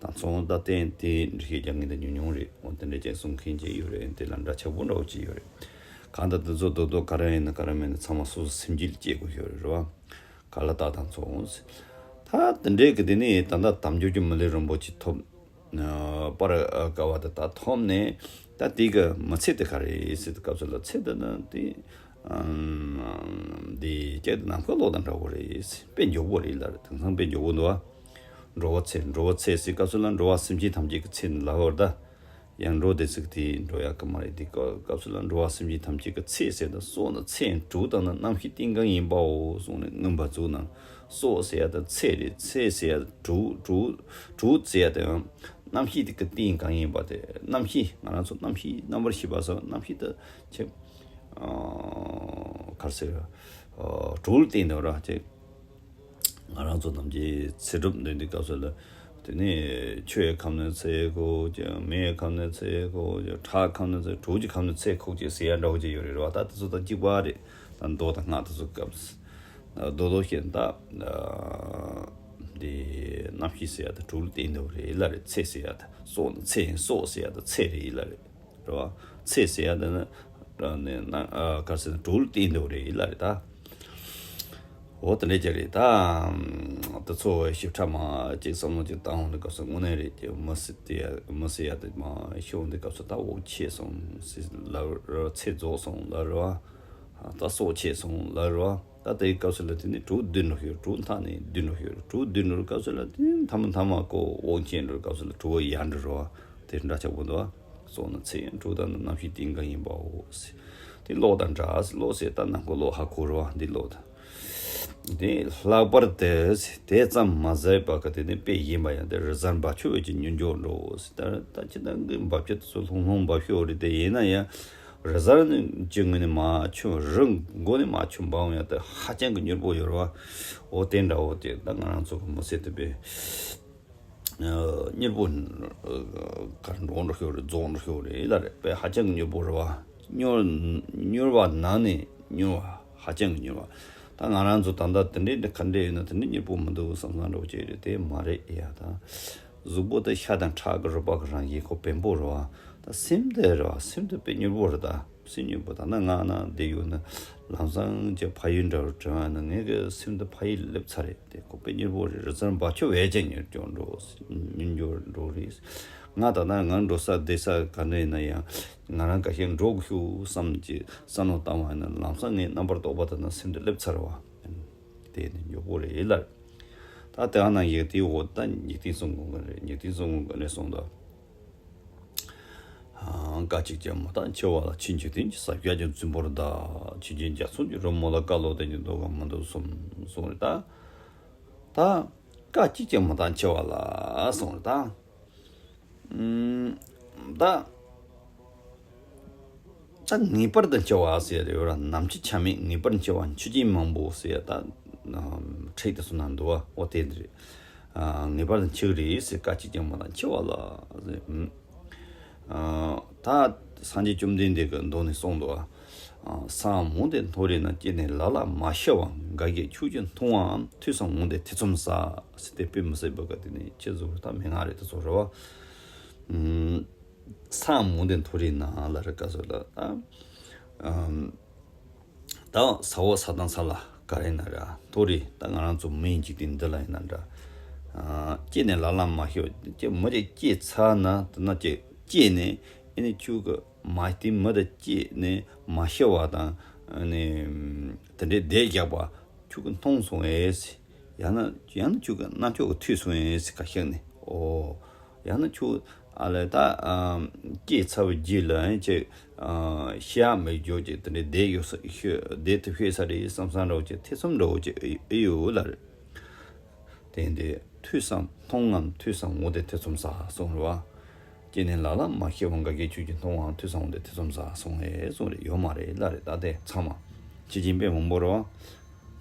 དང་ཚོང་ད་བསྟན་དེ་འདྲ་ཞིག་རྒྱག་མཁན་དེ་ཉུང་ཉུང་རེད། འོ་དེ་འདྲ་ཅིག་གསུང་མཁན་ཅིག་ཡོད་རེད། དེ་ལ་འདྲ་ཆགས་པོ་འདྲ་བོ་ཅིག་ཡོད་རེད། གང་ལྟར་དེ་ཚོ་རྡོག་རྡོག་ག་རེ་ཡིན་ན་ག་རེ་མིན་ན་ཚང་མ་སོ་སོ་སེམས་རྒྱུད་ལ་སྐྱེ་དགོས་ཡོད་རེད་བ། གར་ལ་སྟེགས་དང་ཚོང་། ད་དེ་འདྲའི་གི་དེ་ནས་ད་ལྟ་དལ་འབྱོར་གྱི་མི་ལུས་རིན་པོ་ཆེ་ཐོབ། ཨ་པར་དཀའ་བ་དེ་ད་ཐོབ་ནས། ད་དེ་གི་མི་ཚེ་དེ་ག་རེ་ཟེར་དུས་སྐབས་སུ་ལ། ཚེ་འདི་ནི་དེ་ཨམ་དེ་སྐྱེ་དུས་ནམ་མཁའ་གློག་དང་འདྲ་བོ་རེད། དཔེ་མགྱོགས་པོ་རེད་ལབ་རེད། དེང་སང་དཔེ་མགྱོགས་པོ་འདུག་བ། འགྲོ་བའི་ཚེ། འགྲོ་བའི་ཚེ་ཟེར་སྐབས་སུ་ལ་འགྲོ་བ་སེམས་ཅན་ཐམས་ཅད་ཀྱི་ཚེ་ནི་ལབ་ཡོད་རེད་ད། ཡང་འགྲོ་དེ་ཚིག་དེ་འགྲོ་ཡག་གི་མ་རེད། དེ་སྐབས་སྐབས་སུ་ལ་འགྲོ་བ་སེམས་ཅན་ཐམས་ཅད་ཀྱི་ཚེ་ཟེར་དང་། སྲོག་ནི་ཚེ་ཡི་དྲུག་དང་ནི། རྣམ་ཤེས་རྟེན་གང་ཡིན་པའོ་གསུངས་ནས་མངོན་པར་རྫོགས་ནས། སྲོག་ཟེར་ཡ་དེ་ཚེ་རེད། ཚེ་ཟེར་ཡ་དེ་དྲུག་དྲུག་དྲུག་ཟེར་ཡ་དེ་ཡང་རྣམ་ཤེས་དེ་གི་རྟེན་གང་ཡིན་པ་དེ། རྣམ་ཤེས་ང་རང་ཚོ་རྣམ་ཤེས་རྣམ་པར་ཤེས་པ་སོགས་རྣམ་ཤེས་དེ་ཆེ་ག་རེ་ཟེར། དྲུག་ལ་བརྟེན་ནས་ར་ཅེ། ང་རང་ཚོ་ནམ་རྒྱུན་ཚེ་སྒྲུབ་འདོན་དུས་སྐབས་སུ་ལ། དེ་ནས་ཆུའི་ཁམས་ནས་ཚེ་འགོ་ཅིང་། མེའི་ཁམས་ནས་ཚེ་འགོ་ཅིང་། ཁྲག་ཁམས་ནས་ཚེ། དྲུག་གི་ཁམས་ནས་ཚེ་ཁུག་ཅིག་ཟེར་ཡ་འདྲ་བོ་ཅིག་ཡོད་རེད་བ། ད་དེ་ཚོ་ད་གཅིག་པ་རེད། ད་མདོ་དང་སྔགས་དེ་ཚོ་སྐབས་སུ་རྡོག་རྡོག་བཤད་ན་ད། འདི་རྣམ་ཤེས་ཟེར་ཡ་ད་དྲུག་ལ་བརྟེན་འདུག་རེད་ལབ་རེད། ཚེ་ཟེར་ཡ་ད་སྲོག་ནི་ཚེ་ཡིན། སྲོག་ཟེར་ཡ་ད་ཚེ་རེད་ལབ་རེད། རེད་བ། ཚེ་ཟེར་ཡ་དེ་ནི་ནི་ན་ཨ་ག་རེ་ཟེར་ན་དྲུག་ལ་བརྟེན་འདུག་རེད་ལབ་རེད་ད། འོ་དེ་འདྲ་ཅིག་རེད་ད། དེ་ཚོ་ཞིབ་ཕྲ་མ་ཅིག་བསམ་བློ་ཅིག་བཏང་འོང་དུས་སྐབས་སུ་དངོས་གནས་རེད་ཀྱི། མི་ཟེར་དེ་མི་ཟེར་ཡ་དེ་མ་ཤོང་དུས་སྐབས་སུ་ད་འོ་ཆད་སོང་ཟེར་ལབ་རེད། ཚེ་རྫོགས་སོང་ལབ་རེད་བ། ད་སྲོག་ཆད་སོང་ལབ་རེད་བ། ད་དེའི་སྐབས་སུ་ལ་དེ་ནི་དྲུག་བསྡུས་འགྲོ་ཤོར། དྲུག་མཐའ་ནས་བསྡུས་འགྲོ་ཤོར། དྲུག་བསྡུས་འགྲོ་སྐབས་སུ་ལ་དེ་ནི་མཐའ་མ་མཐའ་མ་ཀོ་འོག་འཁྱེར་འགྲོ་སྐབས་སུ་ལ་དྲུག་པོ་ཡལ་འགྲོ་རེད་བ། དེ་འདྲ་ཆགས་པོ་འདུག་བ། སྲོག་ནི་ཚེ་ཡིན། དྲུག་དང་ནི་རྣམ་ཤེས་རྟེན་གང་ཡིན་པའོ་ཟེར། དེ་གློག་དང་འདྲ་ཟེར། གློག་ཟེར་ད་ནམ་མཁའ་གློག་ཧ་གོ་རེད་བ། འདི་གློག་དང་། དེ་ལྷག་པར་དུ་དེ་ཙམ་མ་ཟད་པ་གི་དེ་ནི་དཔེ་ཡིན་པ་ཡང་དེ་རི་གཟར་འབབ་ཆུ་བོ་ཅིག་མྱུར་མགྱོགས་འགྲོ་ཟེར། ད་ད་ཅི་ད་གི་འབབ་ཆུ་དེ་ཚོ་ལྷུང་ལྷུང་འབབ་ཤོག་རེད། དེ་ཡིན་ན་ཡང་རི་གཟར་ནི་ཅི་ངོས་ནས་མར་ཆུ། རི་མགོ་ནས་མར་ཆུ་འབབ་ཡོང་ཡ་དེ་ཧ་ཅང་གི་མྱུར་པོ་ཡོད་རེད་བ། འོ་དེ་འདྲ་བོ་དེ་ད་ང་རང་ཚོ་གི་མི་ཚེ་དེ་དཔེ་མྱུར་པོ་གར་འགྲོ་འགྲོ་ཤོག་རེད། རྫོགས་འགྲོ་ཤོག་རེད་ལབ་རེད། དཔེ་ཧ་ཅང་གི་མྱུར་པོ་རེད་བ། མྱུར་མྱུར་བ་ནང་ནས་མྱུར་བ། ཧ་ཅང་གི་མྱུར་བ། ད་ང་རང་ཚོ་ད་ལྟ་དེ་འདྲའི་ག་འདྲ་ཡོད་ན་དེ་འདྲའི་མྱུར་པོ་མི་འདུག་བསམ་བསམ་འདྲ་བོ་ཅིག་རེད། དེ་མ་རེད་ཡ། ད་གཟུགས་པོ་དེ་ཤ་དང་ཁྲག་གི་རུས་པ་གི་རང་བཞིན་ཁོ་བེམ་པོ་རེད་བ། ད་སེམས་དེ་རེད་བ། སེམས་དེ་དཔེ་མྱུར་པོ་རེད་ད། སེམས་མྱུར་པོ། ད་ནི་ང་ན་བསྡད་ཡོད་ན་ལམ་སང་ཅིག་ཕ་ཡུལ་འདྲ་བོ་དྲན་པ་ན་ངའི་གི་སེམས་དེ་ཕ་ཡུལ་སླེབས་ཚར་རེད། དེ་ཁོ་དཔེ་མྱུར་པོ་རེད། རི་གཟར་འབབ་ཆུ་བས་ཀྱང་མྱུར་མགྱོགས་འགྲོ། མྱུར་མགྱོགས་འགྲོ་རེད། ང་ད་ལྟ་ང་འགྲོ་ས་བསྡད་ས་ག་འདྲ་ཡིན་ན་ཡང་ང་རང་འགའ་ཤས་འགྲོ་དགོས་ཤུགས་བསམ་གྱི་བསམ་བློ་བཏང་བ་ཡིན་ན་ལམ་སང་ངའི་རྣམ་པར་རྟོག་པ་དེ་ན་སེམས་དུ་སླེབས་ཚར་བ། དེ་ནི་མགྱོགས་པོ་རེད་ལར། ད་དེ་ན་ཡིག་དེའི་འོག་ད་འཇིག་རྟེན་གསུམ་མགོན་གྱི་རེད། འཇིག་རྟེན་གསུམ་མགོན་གྱི་རེད་གསུངས་འདུག་ཨ། བཀའ་གཅིག་ཀྱང་མི་བཏང་འཆི་བ་ལ། ཆོས་འཇིག་རྟེན་གྱི་ས་བརྒྱ་ཀྱང་རྫུན་པོར་གདའ། ཆོས་སྦྱིན་རྒྱ་མཚོ་གི་རོལ་མོ་ལ། བཀའ་བློ་ལྡན་གྱི་འདོད་པ་མི་འདུག་གསུངས་གསུངས་རེད་ད། ད་བཀའ་གཅིག་ཀྱང་མི་བཏང་འཆི་བ་ལ་གསུངས་རེད་ད། ཨུམ། ད་ད་ངེས་པར་དུ་འཆི་བ་ཟེར་ཡ་རེད་བ། ནམ་འཆི་ཆ་མེད། ངེས་པར་འཆི་བ། འཆི་རྐྱེན་མང་པོ་ཟེར་ཡ་ད་ཁྲིད་དུ་སོང་ན་འདུག་བ། འོ་དེ་འདི་རེད། ཨ། ངེས་པར་དུ་འཆི་གི་རེད་ཟེར། བཀའ་གཅིག་ཀྱང་མ་བཏང་འཆི་བ་ལ་ཟེར། ཨ། ད་སངས་རྒྱས་བཅོམ་ལྡན་འདས་ཀྱི་མདོ་ནས་གསུངས་འདུག་བ། ཨ། སྲང་མོ་དེ་མཐོ་རིས་ན། སྐྱེས་ནས་ལ་ལ་མ་ཤི་བ། འགའ་ཞིག་ཆོས་ཀྱི་མཐོང་བའམ། ཐོས་སམ་འོང་སྟེ་ཐེ་ཚོམ་ཟ། ཟེར་ཏེ་དཔེ་མི་སྲིད་པ་ག་དེ་ནས་ཁྱེད་ཚོ་ད་མི་ང་རེད་དེ་ཚོ་རེད་བ། ཨུམ། སྲང་མོ་དེ་མཐོ་རིས་ན་ལ་རེ་ག་ཚོད་ལ་ད། ཨུམ། ད་ས་འོག་ས་དང་ས་ལ་ག་རེ་ན་ར་མཐོ་རིས་ད་ང་རང་ཚོ་མིའི་འཇིག་རྟེན་འདི་ལ་ཡིན་ན་འདྲ། ཨ། སྐྱེས་ནས་ལ་ལ་མ་ཤི་བ། སྐྱེ་མི་རེ་སྐྱེས་ཚར་ན་དེ་ན་སྐྱེ་སྐྱེས་ནས་ཨེ་ནི་ཁྱོད་ཀྱི་མ་དེ་མི་དེ་སྐྱེས་ནས་མ་ཤི་བ་དང་ཨ་ནི་དེ་འདྲའི་བསྡད་བཞག་པ་ཁྱོད་ཀྱིས་མཐོང་སོང་ངས། ཡང་ན་ཡང་ན་ཁྱོད་ཀྱི་རྣ་ཅོག་གིས་ཐོས་སོང་ངས་ཁ་ཤགས་ནས། ཨོ། ཡང་ན་ཁྱོད་ཨ་ལས་ད་ཨམ། སྐྱེས་ཚར་བའི་རྗེས་ལ་ཡང་ཅིག་ཨ། ཤི་ཡག་མེད་རྒྱུ་ཅིག་དེ་འདྲའི་བསྡད་ཡོད་ས་ཤོད་བསྡད་ཐུབ་ཤེས་ས་རེད་བསམ་བསམ་འདྲ་བོ་ཅིག་ཐེ་ཚོམ་འདྲ་བོ་ཅིག་ཨེ་ཡོད་ལ་རེད། དེ་འདི་ཐོས་སམ་མཐོང་ངམ། ཐོས་སམ་འོང་སྟེ་ཐེ་ཚོམ་ཟ་གསུངས་རེད་བ། སྐྱེས་ནས་ལ་ལ་མ་ཤི་བ། འགའ་ཞིག་ཆོས་ཀྱི་མཐོང་བའམ། ཐོས་སམ་འོང་སྟེ་ཐེ་ཚོམ་ཟ་གསུངས་ཨེ་གསུངས་རེད། ཡོད་མ་རེད་ལ་རེད། ད་དེ་ཚང་མ་ཕྱི་རྐྱེན་དཔེ་མང་པོ་རེད་བ།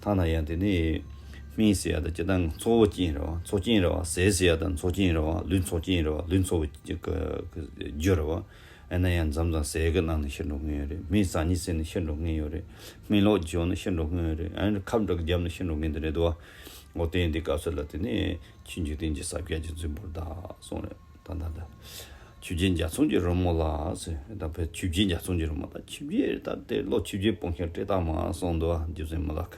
ཐ་ན་ཡང་དེ་ནི་སྨན་ཟེར་ཡ་དང་སྤྱིར་བཏང་གཙོ་བོ་རྐྱེན་རེད་བ། མཚོ་རྐྱེན་རེད་བ། ཟས་ཟེར་ཡ་དང་མཚོ་རྐྱེན་རེད་བ། ལུད་མཚོ་རྐྱེན་རེད་བ། ལུད་མཚོ་བའི་རྒྱུ་རེད་བ། ཨ་ན་ཡང་མཚམས་མཚམས་ཟས་ཀྱི་ནང་ནས་ཤི་འགྲོ་མཁན་ཡོད་རེད། སྨན་ཟ་ཉེས་ཟེར་ནས་ཤི་འགྲོ་མཁན་ཡོད་རེད། སྨན་ལོག་བྱོས་ནས་ཤི་འགྲོ་མཁན་ཡོད་རེད། ཨ་ནི་ཁབ་འདྲ་གི་བརྒྱབ་ནས་ཤི་འགྲོ་མཁན་དེ་རེད་དོ། འོ་དེ་འདི་སྐབས་སུ་ལ་དེ་ནས་ཆོས་འཇིག་རྟེན་གྱི་ས་བརྒྱ་ཀྱང་རྫུན་པོར་གདའ་གསུངས་རེད། ད་ད་ད། ཆོས་སྦྱིན་རྒྱ་མཚོ་གི་རོལ་མོ་ལ་ཟེར། ད་བོད་ཆོས་སྦྱིན་རྒྱ་མཚོ་གི་རོལ་མོ། ད་ཆོས་སྦྱིན་ད་དེ་བློ་ཆོས་སྦྱིན་སྤོང་ཞིང་བཀྲེས་རྟགས་མ་གསུངས་འདུག་རྗེ་བཙུན་མི་ལ་ཁ།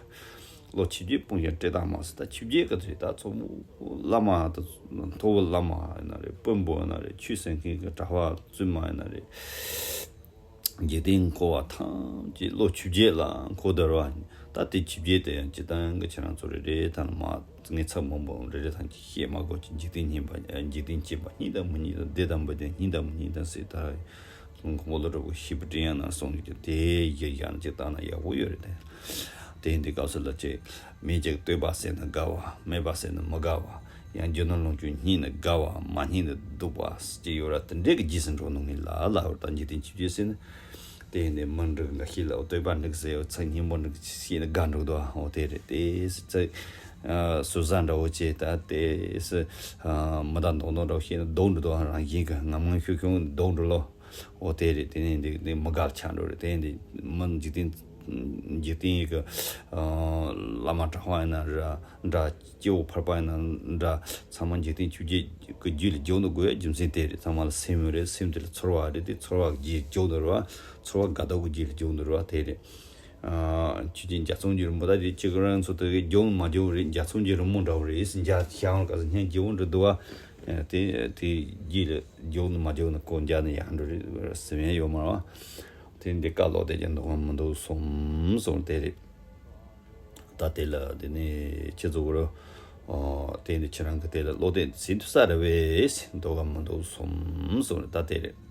བློ་ཆོས་སྦྱིན་སྤོང་ཞིང་བཀྲེས་རྟགས་མ་ཟེར། ད་ཆོས་སྦྱིན་ག་ཚོད་ད་མཚོ་མོ་བླ་མ་ད་མཐོ་བོ་བླ་མ་ཡིན་ན་རེད། དཔོན་པོ་ཡིན་ན་རེད། ཆོས་གསན་མཁན་གྱི་གྲྭ་པ་བཙུན་མ་ཡིན་ན་རེད། འཇིག་རྟེན་འཁོར་བ་ཐམས་ཅད་བློ་ཆོས་བརྒྱད་ལ་འཁོར་དོ་ར། ད་དེ་ཆོས་བརྒྱད་དེ་ཡང་སྤྱིར་བཏང་གི་ཁྱེད་རང་ཚོ་རེ་རེ་ཐང་མ་ངས་ཚབ་མང་པོ་རེ་རེ་ཐང་ཅིག་བཤད་མ་དགོས་ཀྱི། འཇིག་རྟེན་སྙིང་པ། འཇིག་རྟེན་གཅེས་པ་སྙིང་དང་མི་སྙིང་དང་། བདེ་དང་མི་བདེ་སྙིང་དང་མི་སྙིང་དང་ཟེར། ད་ཁོང་ཁོང་པོ་ལ་འགྲོ་དགོས། ཤེས་པ་དྲན་ཡང་ན་སོང་གི་དེ་ཡི་ཡང་ཅིག་བཏང་ན་ཡག་པོ་ཡོད་རེད་དེ། དེ་འདི་སྐབས་སུ་ལ་ཅིག་མི་ཅིག་བསྟོད་པ་ཟེར་ན་དགའ་བ། སྨད་པ་ཟེར་ན་མི་དགའ་བ། ཡང་རྒྱུ་ནོར་ལོངས་སྤྱོད་སྙིང་ནས་དགའ་བ་མ་སྙིང་ནས་སྡུག་པ་ཅིག་ཡོད་ར། དེ་འདྲའི་གི་རྗེས་སུ་འགྲོ་ནོ་ངེས་ལ་ལ་བར་དང་འཇིག་རྟེན་ཆོས་བརྒྱད་ཟེར་ན། དེ་ནས་མི་འགྲིག་འགའ་ཤས་ལ་བསྟོད་པ་འགྲིག་ཟེར། ཚིག་སྙན་པོ་འགྲིག་ཤེས་ན་དགའ་འགྲིག་དོ། འོ་དེ་རེད་དེ་ཚིག་ཨ། ཟུར་ཟ་འདྲ་བོ་བྱས། ད་དེ་སི་ཨ། མི་དང་མདོག་མདོག་འདྲ་བོ་བཤད་ན་སྡུག་འགྲོ་དོ། རང་བཞིན་གི་ངམ་ངམ་ཤུགས་ཤུགས་སྡུག་འགྲོ་ལོ། འོ་དེ་རེད། དེ་ནས་འདི་འདི་མི་དགའ་ཆགས་འགྲོ་རེད། དེ་འདི་མི་འཇིག་རྟེན་འཇིག་རྟེན་གི་ཨ། བླ་མ་གྲྭ་པ་ཡིན་ན་ར་འདྲ། སྐྱེ་བོ་ཕལ་པ་ཡིན་ན་འདྲ། ཚང་མ་འཇིག་རྟེན་ཆོས་བརྒྱད་ཀྱི་རྒྱུད་ལ་འཇུག་འདུག་དགོས་ཡ་རྒྱུ་མཚན་དེ་རེད། ཚང་མ་ལ་སེམས་ཡོད་རེད། སེམས་དེ་ལ་ཚོར་བ་རེད། དེ་ཚོར་བ་རྒྱུད་འཇུག་འདུག་ར། ཚོར་བ་དགའ་སྡུག་གི་རྒྱུད་ལ་འཇུག་འདུག་ར། དེ་རེད། ཨ། ཆོས་སྦྱིན་རྒྱ་མཚོ་གི་རོལ་མོ། ད་དེ་གཅིག་རང་ཚོ་དེ་གི་འཇུག་མ་འཇུག་རེད། རྒྱ་མཚོ་གི་རོལ་མོ་འདྲ་བོ་རེད། འཇའ་ཤར་བ་ག་ས་སྙན་རྒྱུ་བོ་འདྲ་འདུག་བ། དེ་དེ་རྒྱུད་ལ་འཇུག་ནི་མ་འཇུག་ནི་ཁོ་འཇགས་ནི་ཡང་འགྲོ་རེད་ཟེར་མཁན་ཡོད་མ་རེད་བ། དེ་འདི་བཀའ་ལོག་སྟེ་ཀྱང་འདུག་ག་མི་འདུག་གསུངས་གསུངས་དེ་རེད། ད་དེ་ལ་དེ་ནས་ཁྱེད་ཚོ་གུ་རུ། ཨོ། དེ་ནས་ཁྱེད་རང་གི་དེ་ལ་བློ་གཏད་ཟིན་ཐུབ་ས་རེད་བས། འདུག་ག་མི་འདུག་གསུངས་གསུངས་རེད། ད་དེ་རེད།